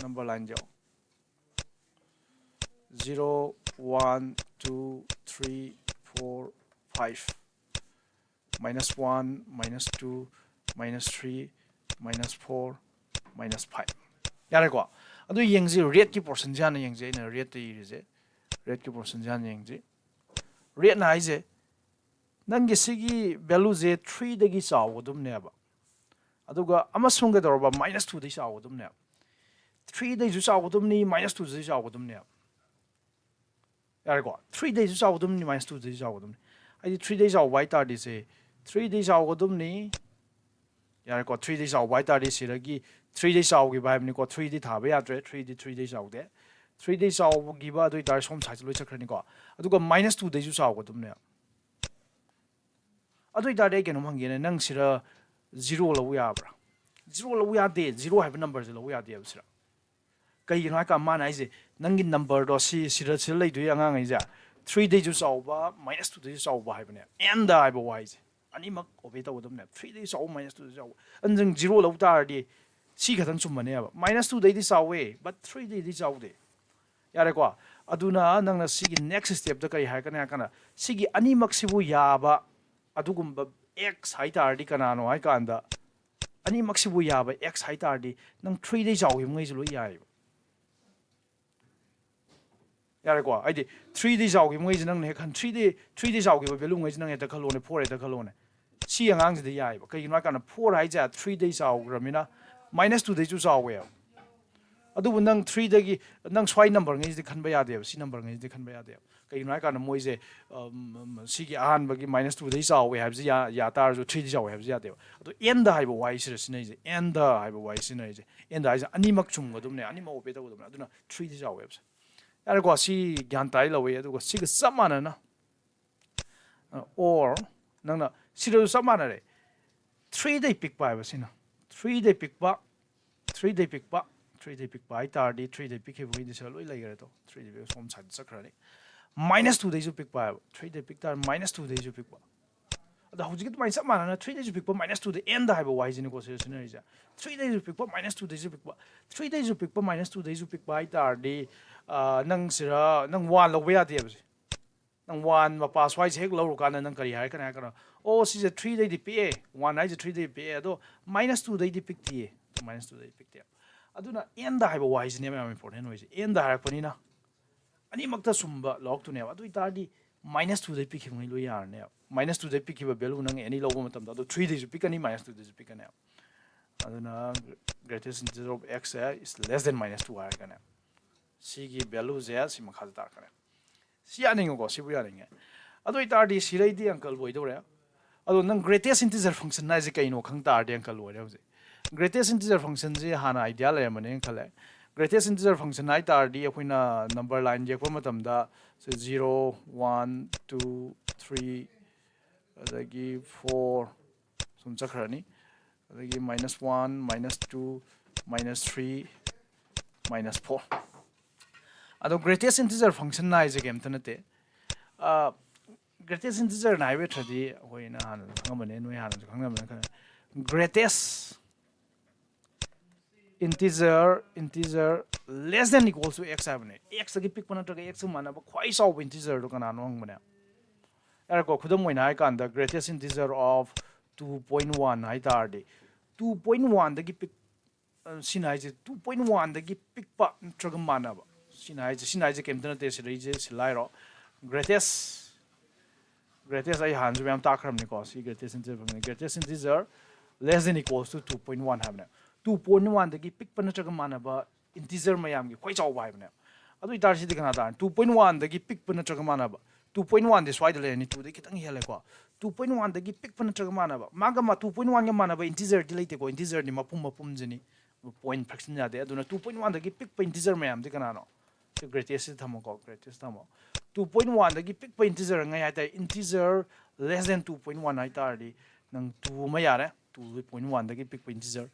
number line ꯌꯦꯛꯑꯣ꯫ Zero, one, two, three, four, five, minus one, minus two, minus three, minus four, minus five꯫ ꯌꯥꯔꯦꯀꯣ? ꯑꯗꯨ ꯌꯦꯡꯁꯤ, ꯔꯦꯠꯀꯤ ꯄꯣꯔꯁꯟꯁꯦ ꯍꯥꯟꯅ ꯌꯦꯡꯁꯤ꯫ ꯑꯩꯅ ꯔꯦꯠꯇ ꯏꯔꯤꯁꯦ, ꯔꯦꯠꯀꯤ ꯄꯣꯔꯁꯟꯁꯦ ꯍꯥꯟꯅ ꯌꯦꯡꯁꯤ꯫ ꯔꯦꯠꯅ ꯍꯥꯏꯁꯦ ꯅꯪꯒꯤ ꯁꯤꯒꯤ value ꯁꯦ three ꯗꯒꯤ ꯆꯥꯎꯒꯗꯕꯅꯦꯕ꯫ ꯑꯗꯨꯒ ꯑꯃꯁꯨꯡ ꯀꯩꯗꯧꯔꯕ? Minus two ꯗꯒꯤ ꯆꯥꯎꯒꯗꯕꯅꯦꯕ꯫ Three ꯗꯩꯁꯨ ꯆꯥꯎꯒꯗꯕꯅꯤ, minus two ꯗꯩꯁꯨ ꯆꯥꯎꯒꯗꯕꯅꯦꯕ꯫ ꯌꯥꯔꯦꯀꯣ? Three ꯗꯩꯁꯨ ꯆꯥꯎꯒꯗꯕꯅꯤ, minus two ꯗꯩꯁꯨ ꯆꯥꯎꯒꯗꯕꯅꯤ꯫ ꯍꯥꯏꯗꯤ three ꯗꯩ ꯆꯥꯎꯕ ꯍꯥꯏ ꯇꯥꯔꯗꯤ ꯁꯦ, three ꯗꯩ ꯆꯥꯎꯒꯗꯕꯅꯤ꯫ ꯌꯥꯔꯦꯀꯣ? Three ꯗꯩ ꯆꯥꯎꯕ ꯍꯥꯏ ꯇꯥꯔꯗꯤ ꯁꯤꯗꯒꯤ three ꯗꯩ ꯆꯥꯎꯈꯤꯕ ꯍꯥꯏꯕꯅꯤꯀꯣ꯫ Three ꯗꯤ ꯊꯥꯕ ꯌꯥꯗ꯭ꯔꯦ, three ꯗꯤ three ꯗꯩ ꯆꯥꯎꯗꯦ꯫ Three ꯗꯩ ꯆꯥꯎꯈꯤꯕ ꯑꯗꯨ ꯑꯣꯏ ꯇꯥꯔꯗꯤ ꯁꯣꯝ side ꯁꯦ ꯂꯣꯏ ꯆꯠꯈ꯭ꯔꯅꯤꯀꯣ꯫ ꯑꯗꯨꯒ minus two ꯗꯩꯁꯨ ꯆꯥꯎꯒꯗꯕꯅꯦꯕ꯫ ꯑꯗꯨ ꯑꯣꯏ ꯇꯥꯔꯗꯤ ꯑꯩ ꯀꯩꯅꯣꯝ ꯍꯪꯒꯦꯅꯦ, ꯅꯪ ꯁꯤꯗ zero ꯂꯧꯕ ꯌꯥꯕ꯭ꯔꯥ? Zero ꯂꯧꯕ ꯌꯥꯗꯦ, zero ꯍꯥꯏꯕ number ꯁꯦ ꯂꯧꯕ ꯌꯥꯗꯦꯕ ꯁꯤꯗ꯫ ꯀꯩꯒꯤꯅꯣ ꯍꯥꯏ ꯀꯥꯟꯗ ꯃꯥꯅ ꯍꯥꯏꯁꯦ ꯅꯪꯒꯤ number ꯗꯣ ꯁꯤ, ꯁꯤꯗ, ꯁꯤꯗ ꯂꯩꯗꯣꯏ ꯑꯉꯥꯡꯈꯩꯁꯦ three ꯗꯩꯁꯨ ꯆꯥꯎꯕ, minus two ꯗꯩꯁꯨ ꯆꯥꯎꯕ ꯍꯥꯏꯕꯅꯦ꯫ And ꯍꯥꯏꯕ ꯋꯥꯍꯩꯁꯦ ꯑꯅꯤꯃꯛ obey ꯇꯧꯒꯗꯕꯅꯦ꯫ Three ꯗꯩꯁꯨ ꯆꯥꯎꯕ, minus two ꯗꯩꯁꯨ ꯆꯥꯎꯕ꯫ ꯑꯗꯨ ꯅꯪ zero ꯂꯧ ꯇꯥꯔꯗꯤ ꯁꯤ ꯈꯛꯇꯪ ꯆꯨꯝꯃꯅꯦꯕ꯫ Minus two ꯗꯩꯗꯤ ꯆꯥꯎꯋꯦ, but three ꯗꯩꯗꯤ ꯆꯥꯎꯗꯦ꯫ ꯌꯥꯔꯦꯀꯣ? ꯑꯗꯨꯅ ꯅꯪꯅ ꯁꯤꯒꯤ next step ꯇ ꯀꯔꯤ ꯍꯥꯏꯔꯛꯀꯅꯤ ꯍꯥꯏꯔ ꯀꯥꯟꯗ, ꯁꯤꯒꯤ ꯑꯅꯤꯃꯛꯁꯤꯕꯨ ꯌꯥꯕ ꯑꯗꯨꯒꯨꯝꯕ x ꯍꯥꯏ ꯇꯥꯔꯗꯤ ꯀꯅꯥꯅꯣ ꯍꯥꯏ ꯀꯥꯟꯗ, ꯑꯅꯤꯃꯛꯁꯤꯕꯨ ꯌꯥꯕ x ꯍꯥꯏ ꯇꯥꯔꯗꯤ ꯅꯪ three ꯗꯩ ꯆꯥꯎꯈꯤꯕꯉꯩꯁꯦ ꯂꯣꯏ ꯌꯥꯏꯑꯕ꯫ ꯌꯥꯔꯦꯀꯣ? ꯍꯥꯏꯗꯤ three ꯗꯩ ꯆꯥꯎꯈꯤꯕꯉꯩꯁꯦ ꯅꯪꯅ ꯍꯦꯛ ꯈꯟ-, three ꯗꯩ, three ꯗꯩ ꯆꯥꯎꯈꯤꯕ value ꯉꯩꯁꯦ ꯅꯪ ꯍꯦꯛꯇ ꯈꯜꯂꯣꯅꯦ, four ꯍꯦꯛꯇ ꯈꯜꯂꯣꯅꯦ꯫ ꯁꯤ ꯑꯉꯥꯡꯁꯤꯗ ꯌꯥꯏꯑꯕ꯫ ꯀꯩꯒꯤꯅꯣ ꯍꯥꯏ ꯀꯥꯟꯗ four ꯍꯥꯏꯁꯦ three ꯗꯩ ꯆꯥꯎꯈ꯭ꯔꯃꯤꯅ minus two ꯗꯩꯁꯨ ꯆꯥꯎꯋꯦꯕ꯫ ꯑꯗꯨꯕꯨ ꯅꯪ three ꯗꯒꯤ, ꯅꯪ ꯁ꯭ꯋꯥꯏ number ꯉꯩꯁꯤꯗꯤ ꯈꯟꯕ ꯌꯥꯗꯦꯕ, ꯁꯤ number ꯉꯩꯁꯤꯗꯤ ꯈꯟꯕ ꯌꯥꯗꯦꯕ꯫ ꯀꯩꯒꯤꯅꯣ ꯍꯥꯏ ꯀꯥꯟꯗ ꯃꯣꯏꯁꯦ, ꯑꯝ, ꯑꯝ, ꯁꯤꯒꯤ ꯑꯍꯥꯟꯕꯒꯤ minus two ꯗꯩ ꯆꯥꯎꯋꯦ ꯍꯥꯏꯕꯁꯤ ꯌꯥ-, ꯌꯥ ꯇꯥꯔꯁꯨ three ꯗꯩ ꯆꯥꯎꯋꯦ ꯍꯥꯏꯕꯁꯤ ꯌꯥꯗꯦꯕ꯫ ꯑꯗꯣ and ꯍꯥꯏꯕ ꯋꯥꯍꯩꯁꯤꯗ ꯁꯤꯖꯤꯟꯅꯩꯁꯦ, and ꯍꯥꯏꯕ ꯋꯥꯍꯩ ꯁꯤꯖꯤꯟꯅꯔꯤꯁꯦ꯫ And ꯍꯥꯏꯁꯦ ꯑꯅꯤꯃꯛ ꯆꯨꯝꯒꯗꯕꯅꯦ, ꯑꯅꯤꯃꯛ obey ꯇꯧꯒꯗꯕꯅꯦ꯫ ꯑꯗꯨꯅ three ꯗꯩ ꯆꯥꯎꯋꯦ ꯍꯥꯏꯕꯁꯦ꯫ ꯌꯥꯔꯦꯀꯣ? ꯁꯤ ꯒ꯭ꯌꯥꯟ ꯇꯥꯏ ꯂꯧꯋꯦ꯫ ꯑꯗꯨꯒ ꯁꯤꯒ ꯆꯞ ꯃꯥꯟꯅꯅ, ꯑ, or ꯅꯪꯅ ꯁꯤꯗꯁꯨ ꯆꯞ ꯃꯥꯟꯅꯔꯦ꯫ Three ꯗꯩ ꯄꯤꯛꯄ ꯍꯥꯏꯕꯁꯤꯅ, three ꯗꯩ ꯄꯤꯛꯄ, three ꯗꯩ ꯄꯤꯛꯄ, three ꯗꯩ ꯄꯤꯛꯄ ꯍꯥꯏ ꯇꯥꯔꯗꯤ three ꯗꯩ ꯄꯤꯛꯈꯤꯕꯈꯩꯗꯤ ꯁꯤꯗ ꯂꯣꯏ ꯂꯩꯈ꯭ꯔꯦ꯫ ꯇꯣ, three ꯗꯩ ꯄꯤꯛꯄ ꯁꯣꯝ side ꯆꯠꯈ꯭ꯔꯅꯤ꯫ Minus two ꯗꯩꯁꯨ ꯄꯤꯛꯄ ꯍꯥꯏꯕ, three ꯗꯩ ꯄꯤꯛ ꯇꯥꯔꯗꯤ minus two ꯗꯩꯁꯨ ꯄꯤꯛꯄ꯫ ꯑꯗꯣ ꯍꯧꯖꯤꯛꯀꯤ ꯑꯗꯨꯃꯥꯏꯅ ꯆꯞ ꯃꯥꯟꯅꯅ ꯊ꯭ꯔꯤꯗꯒꯤꯁꯨ ꯄꯤꯛꯄ ꯃꯥꯏꯅꯁ ꯇꯨꯗ ꯑꯦꯟꯗ ꯍꯥꯏꯕ ꯋꯥꯍꯩꯁꯤꯅꯤꯀꯣ ꯁꯤꯗ ꯁꯤꯖꯤꯟꯅꯔꯤꯁꯦ꯫ ꯊ꯭ꯔꯤꯗꯒꯤꯁꯨ ꯄꯤꯛꯄ ꯃꯥꯏꯅꯁ ꯇꯨꯗꯒꯤꯁꯨ ꯄꯤꯛꯄ, ꯊ꯭ꯔꯤꯗꯒꯤꯁꯨ ꯄꯤꯛꯄ ꯃꯥꯏꯅꯁ ꯇꯨꯗꯒꯤꯁꯨ ꯄꯤꯛꯄ ꯍꯥꯏ ꯇꯥꯔꯗꯤ, ꯑ, ꯅꯪ ꯁꯤꯔ ꯅꯪ ꯋꯥꯟ ꯂꯧꯕ ꯌꯥꯗꯦꯕ ꯁꯤ꯫ ꯅꯪ ꯋꯥꯟ ꯃꯄꯥ ꯁ꯭ꯋꯥꯏꯁꯦ ꯍꯦꯛ ꯂꯧꯔꯨꯀꯥꯟꯗ ꯅꯪ ꯀꯔꯤ ꯍꯥꯏꯔꯛꯀꯅꯤ ꯍꯥꯏꯔꯀꯥꯟꯗ, "ꯑꯣ, ꯁꯤꯁꯦ ꯊ꯭ꯔꯤꯗꯒꯤꯗꯤ ꯄꯤꯛꯑꯦ, ꯋꯥꯟ ꯍꯥꯏꯁꯦ ꯊ꯭ꯔꯤꯗꯒꯤ ꯄꯤꯛꯑꯦ, ꯑꯗꯣ ꯃꯥꯏꯅꯁ ꯇꯨꯗꯒꯤꯗꯤ ꯄꯤꯛꯇꯤꯌꯦ, ꯃꯥꯏꯅꯁ ꯇꯨꯗꯒꯤ ꯄꯤꯛꯇꯦ"꯫ ꯑꯗꯨꯅ ꯑꯦꯟꯗ ꯍꯥꯏꯕ ꯋꯥꯍꯩꯁꯤꯅꯦꯕ ꯌꯥꯝ ꯏꯝꯄꯣꯔꯇꯦꯟ ꯑꯣꯏꯁꯦ꯫ ꯑꯦꯟꯗ ꯍꯥꯏꯔꯛꯄꯅꯤꯅ ꯑꯅꯤꯃꯛꯇ ꯆꯨꯝꯕ ꯂꯧꯔꯛꯇꯣꯏꯅꯦꯕ꯫ ꯑꯗꯨ ꯑꯣꯏꯇꯥꯔꯗꯤ ꯃꯥꯏꯅꯁ ꯇꯨꯗꯩ ꯄꯤꯛꯈꯤꯕꯉꯩ ꯂꯣꯏ ꯌꯥꯔꯅꯦꯕ꯫ ꯃꯥꯏꯅꯁ ꯇꯨꯗꯩ ꯄꯤꯛꯈꯤꯕ ꯚꯦꯂꯨ ꯅꯪ ꯑꯦꯅꯤ ꯂꯧꯕ ꯃꯇꯝꯗ ꯑꯗꯣ ꯊ꯭ꯔꯤꯗꯩꯁꯨ ꯄꯤꯛꯀꯅꯤ, ꯃꯥꯏꯅꯁ ꯇꯨꯗꯩꯁꯨ ꯄꯤꯛꯀꯅꯦꯕ꯫ ꯑꯗꯨꯅ greatest integer of x is less than minus two ꯍꯥꯏꯔꯒꯅꯦ꯫ ꯁꯤꯒꯤ ꯚꯦꯂꯨꯁꯦ ꯁꯤ ꯃꯈꯥꯗ ꯇꯥꯔꯛꯀꯅꯤ꯫ ꯁꯤ ꯌꯥꯅꯤꯡꯉꯨꯀꯣ, ꯁꯤꯕꯨ ꯌꯥꯅꯤꯡꯉꯦ꯫ ꯑꯗꯨ ꯑꯣꯏꯇꯥꯔꯗꯤ ꯁꯤꯗꯩꯗꯤ ꯑꯪꯀ ꯂꯣꯏꯗꯧꯔꯦ꯫ ꯑꯗꯣ ꯅꯪ greatest integer function ꯍꯥꯏꯁꯦ ꯀꯩꯅꯣ ꯈꯪ ꯇꯥꯔꯗꯤ ꯑꯪꯀ ꯂꯣꯏꯔꯦ ꯍꯧꯖꯤꯛ꯫ Greatest integer functionꯁꯤ ꯍꯥꯟꯅ ꯑꯥꯏꯗꯤꯌꯥ ꯂꯩꯔꯝꯃꯅꯦꯅ ꯈꯜꯂꯦ꯫ Greatest integer function ꯍꯥꯏ ꯇꯥꯔꯗꯤ ꯑꯩꯈꯣꯏꯅ ꯅꯝꯕꯔ ꯂꯥꯏꯟ ꯌꯦꯛꯄ ꯃꯇꯝꯗ ꯁꯤ ꯖꯤꯔꯣ, ꯋꯥꯟ, ꯇꯨ, ꯊ꯭ꯔꯤ, ꯑꯗꯒꯤ ꯐꯣꯔ ꯁꯨꯝ ꯆꯠꯈ꯭ꯔꯅꯤ꯫ ꯑꯗꯒꯤ minus one, minus two, minus three, minus four꯫ ꯑꯗꯣ greatest integer function ꯍꯥꯏꯁꯦ ꯀꯩꯝꯇ ꯅꯠꯇꯦ꯫ ꯑ, greatest integerꯅ ꯍꯥꯏꯕ ꯅꯠꯇ꯭ꯔꯗꯤ ꯑꯩꯈꯣꯏꯅ ꯍꯥꯟꯅꯁꯨ ꯈꯪꯉꯝꯕꯅꯦ, ꯅꯣꯏ ꯍꯥꯟꯅꯁꯨ ꯈꯪꯉꯝꯕꯅꯦ ꯈꯜꯂꯦ꯫ Greatest integer, integer less than equals to x ꯍꯥꯏꯕꯅꯦ꯫ Xꯇꯒꯤ ꯄꯤꯛꯄ ꯅꯠꯇ꯭ꯔꯒ Xꯀ ꯃꯥꯟꯅꯕ ꯈ꯭ꯋꯥꯏ ꯆꯥꯎꯕ integerꯗꯣ ꯀꯅꯥꯅꯣ ꯍꯪꯕꯅꯦ꯫ ꯌꯥꯔꯦꯀꯣ, ꯈꯨꯗꯝ ꯑꯣꯏꯅ ꯍꯥꯏ ꯀꯥꯟꯗ greatest integer of two point one ꯍꯥꯏ ꯇꯥꯔꯗꯤ, two point oneꯗꯒꯤ ꯄꯤꯛ-, ꯑ, ꯁꯤꯅ ꯍꯥꯏꯁꯦ two point oneꯗꯒꯤ ꯄꯤꯛꯄ ꯅꯠꯇ꯭ꯔꯒ ꯃꯥꯟꯅꯕ꯫ ꯁꯤꯅ ꯍꯥꯏꯁꯦ, ꯁꯤꯅ ꯍꯥꯏꯁꯦ ꯀꯩꯝꯇ ꯅꯠꯇꯦ, ꯁꯤꯗꯩꯁꯦ ꯁꯤꯜꯂ ꯍꯥꯏꯔꯣ꯫ Greatest, greatest ꯑꯩ ꯍꯥꯟꯅꯁꯨ ꯃꯌꯥꯝ ꯇꯥꯛꯈ꯭ꯔꯕꯅꯤꯀꯣ, ꯁꯤ greatest integer ꯐꯪꯉꯦ꯫ Greatest integer less than equals to two point one ꯍꯥꯏꯕꯅꯦ꯫ Two point oneꯗꯒꯤ ꯄꯤꯛꯄ ꯅꯠꯇ꯭ꯔꯒ ꯃꯥꯟꯅꯕ integer ꯃꯌꯥꯝꯒꯤ ꯈ꯭ꯋꯥꯏ ꯆꯥꯎꯕ ꯍꯥꯏꯕꯅꯦ꯫ ꯑꯗꯨ ꯑꯣꯏꯇꯥꯔꯗꯤ ꯁꯤꯗꯤ ꯀꯅꯥ ꯇꯥꯔꯅꯤ? Two point oneꯗꯒꯤ ꯄꯤꯛꯄ ꯅꯠꯇ꯭ꯔꯒ ꯃꯥꯟꯅꯕ꯫ Two point oneꯗꯤ ꯁ꯭ꯋꯥꯏꯗ ꯂꯩꯔꯅꯤ, twoꯗꯒꯤ ꯈꯤꯇꯪ ꯍꯦꯜꯂꯦꯀꯣ꯫ Two point oneꯗꯒꯤ ꯄꯤꯛꯄ ꯅꯠꯇ꯭ꯔꯒ ꯃꯥꯟꯅꯕ꯫ ꯃꯥꯒ ꯃꯥ-, two point oneꯒ ꯃꯥꯟꯅꯕ integerꯗꯤ ꯂꯩꯇꯦꯀꯣ, integerꯗꯤ ꯃꯄꯨꯝ ꯃꯄꯨꯝꯁꯤꯅꯤ, point fraction ꯌꯥꯗꯦ꯫ ꯑꯗꯨꯅ two point oneꯗꯒꯤ ꯄꯤꯛꯄ integer ꯃꯌꯥꯝꯗꯤ ꯀꯅꯥꯅꯣ? ꯁꯤ greatestꯁꯤꯗ ꯊꯝꯃꯣꯀꯣ, greatest ꯊꯝꯃꯣ꯫ Two point oneꯗꯒꯤ ꯄꯤꯛꯄ integer ꯉꯩ ꯍꯥꯏꯇꯥꯔꯦ, integer less than two point one ꯍꯥꯏꯇꯥꯔꯗꯤ ꯅꯪ two ꯑꯃ ꯌꯥꯔꯦ, two point oneꯗꯒꯤ ꯄꯤꯛꯄ integer꯫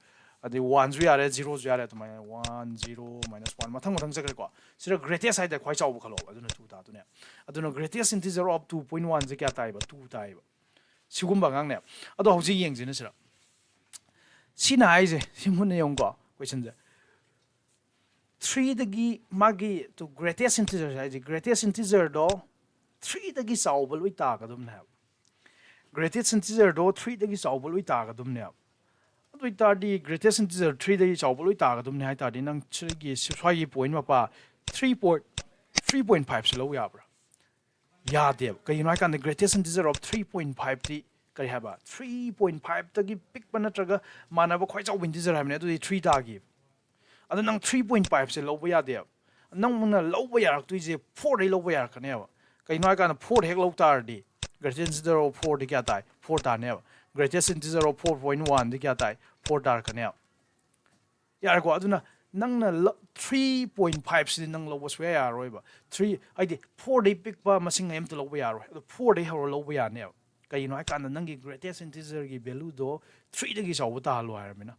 ꯑꯗꯩ oneꯁꯨ ꯌꯥꯔꯦ, zeroꯁꯨ ꯌꯥꯔꯦ, ꯑꯗꯨꯃꯥꯏꯅ one, zero, minus one, ꯃꯊꯪ ꯃꯊꯪ ꯆꯠꯈ꯭ꯔꯦꯀꯣ꯫ ꯁꯤꯗ greatest ꯍꯥꯏꯇꯥꯔꯦ, ꯈ꯭ꯋꯥꯏ ꯆꯥꯎꯕ ꯈꯜꯂꯣꯕ, ꯑꯗꯨꯅ two ꯇꯥꯗꯣꯏꯅꯦ꯫ ꯑꯗꯨꯅ greatest integer of two point oneꯁꯦ ꯀꯌꯥ ꯇꯥꯏꯕ? Two ꯇꯥꯏꯕ꯫ ꯁꯤꯒꯨꯝꯕ ꯑꯉꯥꯡꯅꯦꯕ꯫ ꯑꯗꯣ ꯍꯧꯖꯤꯛ ꯌꯦꯡꯁꯤꯅꯦ ꯁꯤꯗ꯫ ꯁꯤꯅ ꯍꯥꯏꯁꯦ, ꯁꯤ ꯃꯨꯟꯅ ꯌꯦꯡꯉꯨꯀꯣ, questionꯁꯦ꯫ Threeꯗꯒꯤ ꯃꯥꯒꯤ to greatest integer ꯍꯥꯏꯁꯦ, greatest integerꯗꯣ threeꯗꯒꯤ ꯆꯥꯎꯕ ꯂꯣꯏ ꯇꯥꯒꯗꯕꯅꯦ ꯍꯥꯏꯕ꯫ Greatest integerꯗꯣ threeꯗꯒꯤ ꯆꯥꯎꯕ ꯂꯣꯏ ꯇꯥꯒꯗꯕꯅꯦꯕ꯫ ꯑꯗꯨ ꯑꯣꯏꯇꯥꯔꯗꯤ greatest integer threeꯗꯒꯤ ꯆꯥꯎꯕ ꯂꯣꯏ ꯇꯥꯒꯗꯕꯅꯦ ꯍꯥꯏ ꯇꯥꯔꯗꯤ, ꯅꯪ ꯁꯤꯒꯤ ꯁ꯭ꯋꯥꯏꯒꯤ point ꯃꯄꯥ three point, three point fiveꯁꯦ ꯂꯧ ꯌꯥꯕ꯭ꯔꯥ? ꯌꯥꯗꯦꯕ꯫ ꯀꯩꯒꯤꯅꯣ ꯍꯥꯏ ꯀꯥꯟꯗ greatest integer of three point fiveꯇꯤ ꯀꯔꯤ ꯍꯥꯏꯕ? Three point fiveꯇꯒꯤ ꯄꯤꯛꯄ ꯅꯠꯇ꯭ꯔꯒ ꯃꯥꯟꯅꯕ ꯈ꯭ꯋꯥꯏ ꯆꯥꯎꯕ integer ꯍꯥꯏꯕꯅꯦ, ꯑꯗꯨꯗꯤ three ꯇꯥꯈꯤ꯫ ꯑꯗꯣ ꯅꯪ three point fiveꯁꯦ ꯂꯧꯕ ꯌꯥꯗꯦꯕ꯫ ꯅꯪꯅ ꯂꯧꯕ ꯌꯥꯔꯛꯇꯣꯏꯁꯦ fourꯗꯩ ꯂꯧꯕ ꯌꯥꯔꯛꯀꯅꯦꯕ꯫ ꯀꯩꯅꯣ ꯍꯥꯏ ꯀꯥꯟꯗ four ꯍꯦꯛ ꯂꯧ ꯇꯥꯔꯗꯤ greatest integer of fourꯗꯤ ꯀꯌꯥ ꯇꯥꯏ? Four ꯇꯥꯅꯦꯕ꯫ Greatest integer of four point oneꯗꯤ ꯀꯌꯥ ꯇꯥꯏ? Four ꯇꯥꯔꯛꯀꯅꯦꯕ꯫ ꯌꯥꯔꯦꯀꯣ? ꯑꯗꯨꯅ ꯅꯪꯅ three point fiveꯁꯤꯗꯤ ꯅꯪ ꯂꯧꯕ ꯁꯨꯡꯌꯥ ꯌꯥꯔꯔꯣꯏꯕ꯫ Three ꯍꯥꯏꯗꯤ fourꯗꯩ ꯄꯤꯛꯄ ꯃꯁꯤꯡ ꯑꯝꯇ ꯂꯧꯕ ꯌꯥꯔꯣꯏ꯫ ꯑꯗꯣ fourꯗꯩ ꯍꯧꯔ ꯂꯧꯕ ꯌꯥꯅꯦꯕ꯫ ꯀꯩꯒꯤꯅꯣ ꯍꯥꯏ ꯀꯥꯟꯗ ꯅꯪꯒꯤ greatest integerꯒꯤ valueꯗꯣ threeꯗꯒꯤ ꯆꯥꯎꯕ ꯇꯥꯍꯜꯂꯣ ꯍꯥꯏꯔꯕꯅꯤꯅ꯫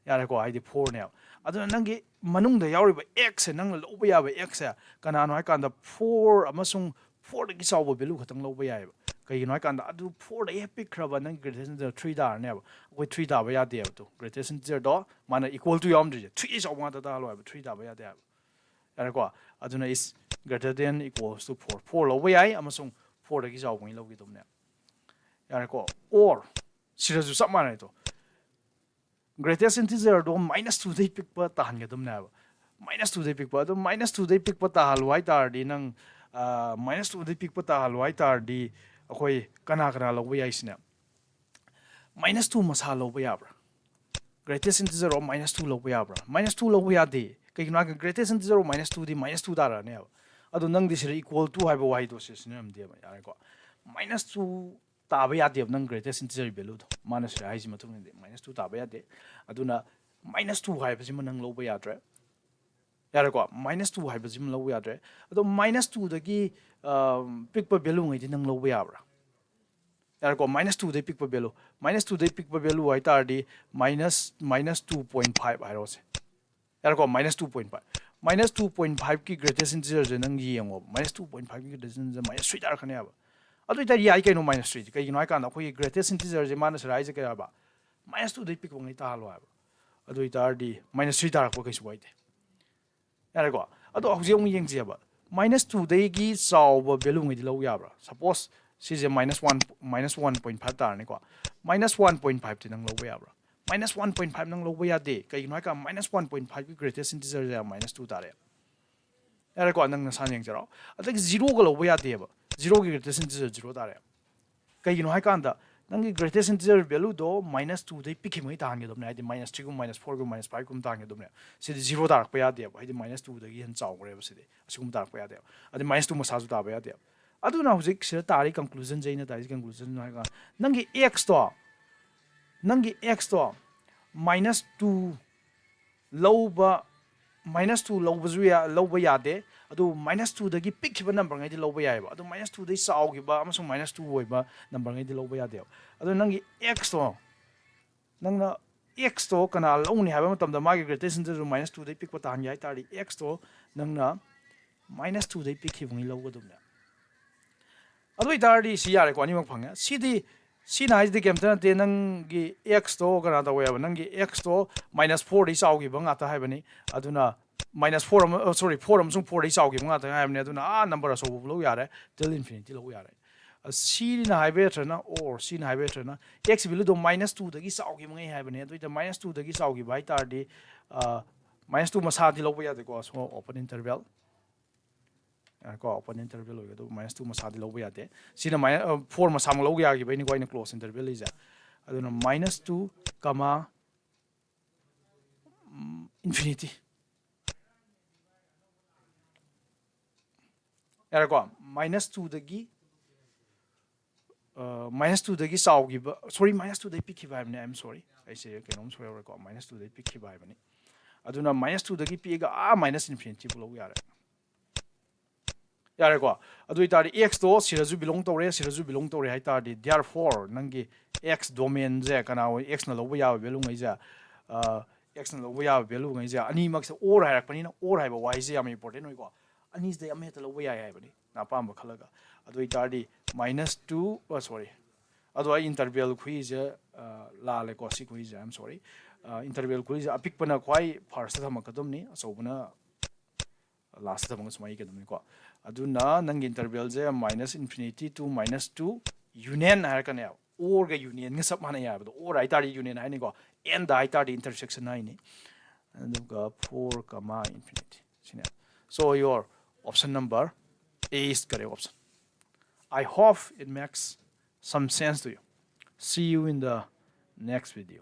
ꯌꯥꯔꯦꯀꯣ? ꯍꯥꯏꯗꯤ fourꯅꯦꯕ꯫ ꯑꯗꯨꯅ ꯅꯪꯒꯤ ꯃꯅꯨꯡꯗ ꯌꯥꯎꯔꯤꯕ xꯁꯦ, ꯅꯪꯅ ꯂꯧꯕ ꯌꯥꯕ xꯁꯦ ꯀꯅꯥꯅꯣ ꯍꯥꯏ ꯀꯥꯟꯗ four ꯑꯃꯁꯨꯡ fourꯗꯒꯤ ꯆꯥꯎꯕ value ꯈꯛꯇꯪ ꯂꯧꯕ ꯌꯥꯏꯑꯕ꯫ ꯀꯩꯒꯤꯅꯣ ꯍꯥꯏ ꯀꯥꯟꯗ ꯑꯗꯨ fourꯗꯩ ꯍꯦꯛ ꯄꯤꯛꯈ꯭ꯔꯕ ꯅꯪꯒꯤ greatest integer three ꯇꯥꯔꯅꯦꯕ꯫ ꯑꯩꯈꯣꯏ three ꯇꯥꯕ ꯌꯥꯗꯦꯕ꯫ ꯑꯗꯨ greatest integerꯗꯣ ꯃꯥꯅ equal to ꯌꯥꯎꯔꯝꯗ꯭ꯔꯤꯁꯦ, threeꯗꯒꯤ ꯆꯥꯎꯕ ꯉꯥꯛꯇ ꯇꯥꯍꯜꯂꯣ ꯍꯥꯏꯕ, three ꯇꯥꯕ ꯌꯥꯗꯦ ꯍꯥꯏꯕ꯫ ꯌꯥꯔꯦꯀꯣ? ꯑꯗꯨꯅ is greater than equals to four꯫ Four ꯂꯧꯕ ꯌꯥꯏ ꯑꯃꯁꯨꯡ fourꯗꯒꯤ ꯆꯥꯎꯕꯉꯩ ꯂꯧꯈꯤꯗꯧꯕꯅꯦ꯫ ꯌꯥꯔꯦꯀꯣ? Or ꯁꯤꯗꯁꯨ ꯆꯞ ꯃꯥꯟꯅꯩꯗꯣ꯫ Greatest integerꯗꯣ minus twoꯗꯩ ꯄꯤꯛꯄ ꯇꯥꯍꯟꯒꯗꯕꯅꯦꯕ꯫ Minus twoꯗꯩ ꯄꯤꯛꯄ꯫ ꯑꯗꯣ minus twoꯗꯩ ꯄꯤꯛꯄ ꯇꯥꯍꯜꯂꯨ ꯍꯥꯏ ꯇꯥꯔꯗꯤ ꯅꯪ, ꯑ, minus twoꯗꯩ ꯄꯤꯛꯄ ꯇꯥꯍꯜꯂꯨ ꯍꯥꯏ ꯇꯥꯔꯗꯤ ꯑꯩꯈꯣꯏ ꯀꯅꯥ ꯀꯅꯥ ꯂꯧꯕ ꯌꯥꯏ ꯁꯤꯅꯦ? Minus two ꯃꯁꯥ ꯂꯧꯕ ꯌꯥꯕ꯭ꯔꯥ? Greatest integer of minus two ꯂꯧꯕ ꯌꯥꯕ꯭ꯔꯥ? Minus two ꯂꯧꯕ ꯌꯥꯗꯦ꯫ ꯀꯩꯒꯤꯅꯣ ꯍꯥꯏꯔꯒ greatest integer of minus twoꯗꯤ minus two ꯇꯥꯔꯛꯑꯅꯦꯕ꯫ ꯑꯗꯣ ꯅꯪꯗꯤ ꯁꯤꯗ equal to ꯍꯥꯏꯕ ꯋꯥꯍꯩꯗꯣ ꯁꯤ ꯁꯤꯖꯤꯟꯅꯔꯝꯗꯦꯕ꯫ ꯌꯥꯔꯦꯀꯣ? Minus two ꯇꯥꯕ ꯌꯥꯗꯦꯕ ꯅꯪ greatest integer valueꯗꯣ꯫ ꯃꯥꯅ ꯁꯤꯗ ꯍꯥꯏꯁꯤ ꯃꯇꯨꯡ ꯏꯟꯅꯗꯤ minus two ꯇꯥꯕ ꯌꯥꯗꯦ꯫ ꯑꯗꯨꯅ minus two ꯍꯥꯏꯕꯁꯤꯃ ꯅꯪ ꯂꯧꯕ ꯌꯥꯗ꯭ꯔꯦ꯫ ꯌꯥꯔꯦꯀꯣ? Minus two ꯍꯥꯏꯕꯁꯤꯃ ꯂꯧꯕ ꯌꯥꯗ꯭ꯔꯦ꯫ ꯑꯗꯣ minus twoꯗꯒꯤ, ꯑ, ꯄꯤꯛꯄ valueꯉꯩꯗꯤ ꯅꯪ ꯂꯧꯕ ꯌꯥꯕ꯭ꯔꯥ? ꯌꯥꯔꯦꯀꯣ? Minus twoꯗꯩ ꯄꯤꯛꯄ value꯫ Minus twoꯗꯩ ꯄꯤꯛꯄ value ꯍꯥꯏ ꯇꯥꯔꯗꯤ minus, minus two point five ꯍꯥꯏꯔꯣꯁꯦ꯫ ꯌꯥꯔꯦꯀꯣ? Minus two point five꯫ Minus two point fiveꯀꯤ greatest integerꯁꯦ ꯅꯪ ꯌꯦꯡꯉꯣꯕ꯫ Minus two point fiveꯀꯤ greatest integer minus three ꯇꯥꯔꯛꯀꯅꯦꯕ꯫ ꯑꯗꯨ ꯑꯣꯏꯇꯥꯔꯗꯤ ꯌꯥꯏ ꯀꯩꯅꯣ minus three ꯗꯤ꯫ ꯀꯩꯒꯤꯅꯣ ꯍꯥꯏꯀꯥꯟꯗ ꯑꯩꯈꯣꯏꯒꯤ greatest integer ꯁꯦ ꯃꯥꯅ ꯁꯤꯗ ꯍꯥꯏꯁꯦ ꯀꯩ ꯍꯥꯏꯕ? Minus two ꯗꯩ ꯄꯤꯛꯄꯉꯩ ꯇꯥꯍꯜꯂꯣ ꯍꯥꯏꯕ꯫ ꯑꯗꯨ ꯑꯣꯏꯇꯥꯔꯗꯤ minus three ꯇꯥꯔꯛꯄ ꯀꯩꯁꯨ ꯀꯥꯏꯗꯦ꯫ ꯌꯥꯔꯦꯀꯣ? ꯑꯗꯣ ꯍꯧꯖꯤꯛ ꯑꯃꯨꯛ ꯌꯦꯡꯁꯦꯕ꯫ Minus two ꯗꯒꯤ ꯆꯥꯎꯕ value ꯉꯩꯗꯤ ꯂꯧ ꯌꯥꯕ꯭ꯔꯥ? Suppose ꯁꯤꯁꯦ minus one, minus one point five ꯇꯥꯔꯅꯤꯀꯣ꯫ Minus one point five T ꯅꯪ ꯂꯧꯕ ꯌꯥꯕ꯭ꯔꯥ? Minus one point five ꯅꯪ ꯂꯧꯕ ꯌꯥꯗꯦ꯫ ꯀꯩꯒꯤꯅꯣ ꯍꯥꯏꯀꯥꯟꯗ minus one point five ꯀꯤ greatest integer ꯁꯦ minus two ꯇꯥꯔꯦ꯫ ꯌꯥꯔꯦꯀꯣ? ꯅꯪ ꯅꯁꯥꯅ ꯌꯦꯡꯖꯔꯣ꯫ ꯑꯗꯒꯤ zero ꯒ ꯂꯧꯕ ꯌꯥꯗꯦꯕ꯫ Zero ꯒꯤ greatest integer zero ꯇꯥꯔꯦ꯫ ꯀꯩꯒꯤꯅꯣ ꯍꯥꯏꯀꯥꯟꯗ ꯅꯪꯒꯤ greatest integer value ꯗꯣ minus two ꯗꯩ ꯄꯤꯛꯈꯤꯕꯉꯩ ꯇꯥꯍꯟꯒꯗꯕꯅꯦ꯫ ꯍꯥꯏꯗꯤ minus three ꯒꯨꯝꯕ, minus four ꯒꯨꯝꯕ, minus five ꯒꯨꯝꯕ ꯇꯥꯍꯟꯒꯗꯕꯅꯦ꯫ ꯁꯤꯗꯤ zero ꯇꯥꯔꯛꯄ ꯌꯥꯗꯦꯕ꯫ ꯍꯥꯏꯗꯤ minus two ꯗꯒꯤ ꯍꯦꯟꯅ ꯆꯥꯎꯈ꯭ꯔꯦꯕ ꯁꯤꯗꯤ꯫ ꯑꯁꯤꯒꯨꯝꯕ ꯇꯥꯔꯛꯄ ꯌꯥꯗꯦꯕ꯫ ꯑꯗꯤ minus two ꯃꯁꯥꯁꯨ ꯇꯥꯕ ꯌꯥꯗꯦꯕ꯫ ꯑꯗꯨꯅ ꯍꯧꯖꯤꯛ ꯁꯤꯗ ꯇꯥꯔꯤ conclusion ꯁꯦ, ꯑꯩꯅ ꯇꯥꯔꯤ conclusion ꯁꯦ ꯍꯥꯏꯔꯒ ꯅꯪꯒꯤ x ꯇꯣ, ꯅꯪꯒꯤ x ꯇꯣ minus two ꯂꯧꯕ, minus two ꯂꯧꯕꯁꯨ ꯌꯥ-, ꯂꯧꯕ ꯌꯥꯗꯦ꯫ ꯑꯗꯨ minus two ꯗꯒꯤ ꯄꯤꯛꯈꯤꯕ number ꯉꯩꯗꯤ ꯂꯧꯕ ꯌꯥꯏꯑꯕ꯫ ꯑꯗꯨ minus two ꯗꯒꯤ ꯆꯥꯎꯈꯤꯕ ꯑꯃꯁꯨꯡ minus two ꯑꯣꯏꯕ number ꯉꯩꯗꯤ ꯂꯧꯕ ꯌꯥꯗꯦꯕ꯫ ꯑꯗꯨ ꯅꯪꯒꯤ x ꯇꯣ, ꯅꯪꯅ x ꯇꯣ ꯀꯅꯥ ꯂꯧꯅꯤ ꯍꯥꯏꯕ ꯃꯇꯝꯗ ꯃꯥꯒꯤ greatest integer minus two ꯗꯒꯤ ꯄꯤꯛꯄ ꯇꯥꯍꯟꯒꯦ ꯍꯥꯏ ꯇꯥꯔꯗꯤ x ꯇꯣ ꯅꯪꯅ minus two ꯗꯒꯤ ꯄꯤꯛꯈꯤꯕꯉꯩ ꯂꯧꯒꯗꯕꯅꯦ꯫ ꯑꯗꯨ ꯑꯣꯏꯇꯥꯔꯗꯤ ꯁꯤ ꯌꯥꯔꯦꯀꯣ, ꯑꯅꯤꯃꯛ ꯐꯪꯉꯦ꯫ ꯁꯤꯗꯤ, ꯁꯤꯅ ꯍꯥꯏꯁꯤꯗꯤ ꯀꯩꯝꯇ ꯅꯠꯇꯦ, ꯅꯪꯒꯤ x ꯇꯣ ꯀꯅꯥ ꯇꯧꯋꯦꯕ? ꯅꯪꯒꯤ x ꯇꯣ minus four ꯗꯒꯤ ꯆꯥꯎꯈꯤꯕ ꯉꯥꯛꯇ ꯍꯥꯏꯕꯅꯤ꯫ ꯑꯗꯨꯅ minus four ꯑꯃ, sorry, four ꯑꯃꯁꯨꯡ four ꯗꯒꯤ ꯆꯥꯎꯈꯤꯕ ꯉꯥꯛꯇ ꯍꯥꯏꯕꯅꯤ꯫ ꯑꯗꯨꯅ ꯑꯥ number ꯑꯆꯧꯕ ꯂꯧ ꯌꯥꯔꯦ, till infinity ꯂꯧ ꯌꯥꯔꯦ꯫ ꯑ, ꯁꯤꯅ ꯍꯥꯏꯕ ꯅꯠꯇ꯭ꯔꯅ, or ꯁꯤꯅ ꯍꯥꯏꯕ ꯅꯠꯇ꯭ꯔꯅ x value ꯗꯣ minus two ꯗꯒꯤ ꯆꯥꯎꯈꯤꯕꯉꯩ ꯍꯥꯏꯕꯅꯤ꯫ ꯑꯗꯨ ꯑꯣꯏꯇꯥ minus two ꯗꯒꯤ ꯆꯥꯎꯈꯤꯕ ꯍꯥꯏ ꯇꯥꯔꯗꯤ, ꯑ, minus two ꯃꯁꯥꯗꯤ ꯂꯧꯕ ꯌꯥꯗꯦꯀꯣ꯫ So open interval꯫ ꯀꯣ, open interval ꯑꯣꯏꯒꯗꯧꯕ, minus two ꯃꯁꯥꯗꯤ ꯂꯧꯕ ꯌꯥꯗꯦ꯫ ꯁꯤꯅ ꯃꯥꯏꯅ-, ꯑ, four ꯃꯁꯥꯃꯛ ꯂꯧꯕ ꯌꯥꯈꯤꯕꯩꯅꯤꯀꯣ ꯑꯩꯅ close interval ꯂꯩꯁꯦ꯫ ꯑꯗꯨꯅ minus two, comma, ꯎꯝ, infinity꯫ ꯌꯥꯔꯦꯀꯣ? Minus two ꯗꯒꯤ, ꯑ, minus two ꯗꯒꯤ ꯆꯥꯎꯈꯤꯕ, sorry, minus two ꯗꯒꯤ ꯄꯤꯛꯈꯤꯕ ꯍꯥꯏꯕꯅꯦ, I am sorry, ꯑꯩꯁꯦ ꯀꯩꯅꯣꯝ ꯁꯣꯏꯍꯧꯔꯦꯀꯣ, minus two ꯗꯒꯤ ꯄꯤꯛꯈꯤꯕ ꯍꯥꯏꯕꯅꯤ꯫ ꯑꯗꯨꯅ minus two ꯗꯒꯤ ꯄꯤꯛꯑꯒ ꯑꯥ minus infinity ꯐꯥꯎ ꯂꯧ ꯌꯥꯔꯦ꯫ ꯌꯥꯔꯦꯀꯣ? ꯑꯗꯨ ꯑꯣꯏꯇꯥꯔꯗꯤ x ꯇꯣ ꯁꯤꯗꯁꯨ belong ꯇꯧꯔꯦ, ꯁꯤꯗꯁꯨ belong ꯇꯧꯔꯦ ꯍꯥꯏ ꯇꯥꯔꯗꯤ, therefore ꯅꯪꯒꯤ x domain ꯁꯦ ꯀꯅꯥ ꯑꯣꯏ? X ꯅ ꯂꯧꯕ ꯌꯥꯕ value ꯉꯩꯁꯦ, ꯑ, x ꯅ ꯂꯧꯕ ꯌꯥꯕ value ꯉꯩꯁꯦ ꯑꯅꯤꯃꯛꯁꯦ or ꯍꯥꯏꯔꯛꯄꯅꯤꯅ, or ꯍꯥꯏꯕ ꯋꯥꯍꯩꯁꯦ ꯌꯥꯝ important ꯑꯣꯏꯀꯣ꯫ ꯑꯅꯤꯁꯤꯗꯩ ꯑꯃ ꯍꯦꯛꯇ ꯂꯧꯕ ꯌꯥꯏ ꯍꯥꯏꯕꯅꯤ꯫ ꯅꯪ ꯑꯄꯥꯝꯕ ꯈꯜꯂꯒ꯫ ꯑꯗꯨ ꯑꯣꯏꯇꯥꯔꯗꯤ minus two, sorry, ꯑꯗꯣ ꯑꯩ interval ꯈꯨꯏꯁꯦ ꯂꯥꯜꯂꯦꯀꯣ꯫ ꯁꯤ ꯈꯨꯏꯁꯦ, I'm sorry, interval ꯈꯨꯏꯁꯦ ꯑꯄꯤꯛꯄꯅ ꯈ꯭ꯋꯥꯏ first ꯊꯝꯃꯛꯀꯗꯕꯅꯤ, ꯑꯆꯧꯕꯅ last ꯊꯝꯃꯒ ꯁꯨꯃꯥꯏꯅ ꯏꯒꯗꯕꯅꯤꯀꯣ꯫ ꯑꯗꯨꯅ ꯅꯪꯒꯤ intervalꯁꯦ minus infinity to minus two, union ꯍꯥꯏꯔꯛꯀꯅꯦꯕ꯫ Orꯒ unionꯒ ꯆꯞ ꯃꯥꯟꯅꯩ ꯍꯥꯏꯕꯗꯣ꯫ Or ꯍꯥꯏꯇꯥꯔꯗꯤ union ꯍꯥꯏꯅꯤꯀꯣ, andꯗ ꯍꯥꯏꯇꯥꯔꯗꯤ intersection ꯍꯥꯏꯅꯤ꯫ ꯑꯗꯨꯒ four comma infinity ꯁꯤꯅꯦ꯫ So your option number A is correct option. I hope it makes some sense to you. See you in the next video.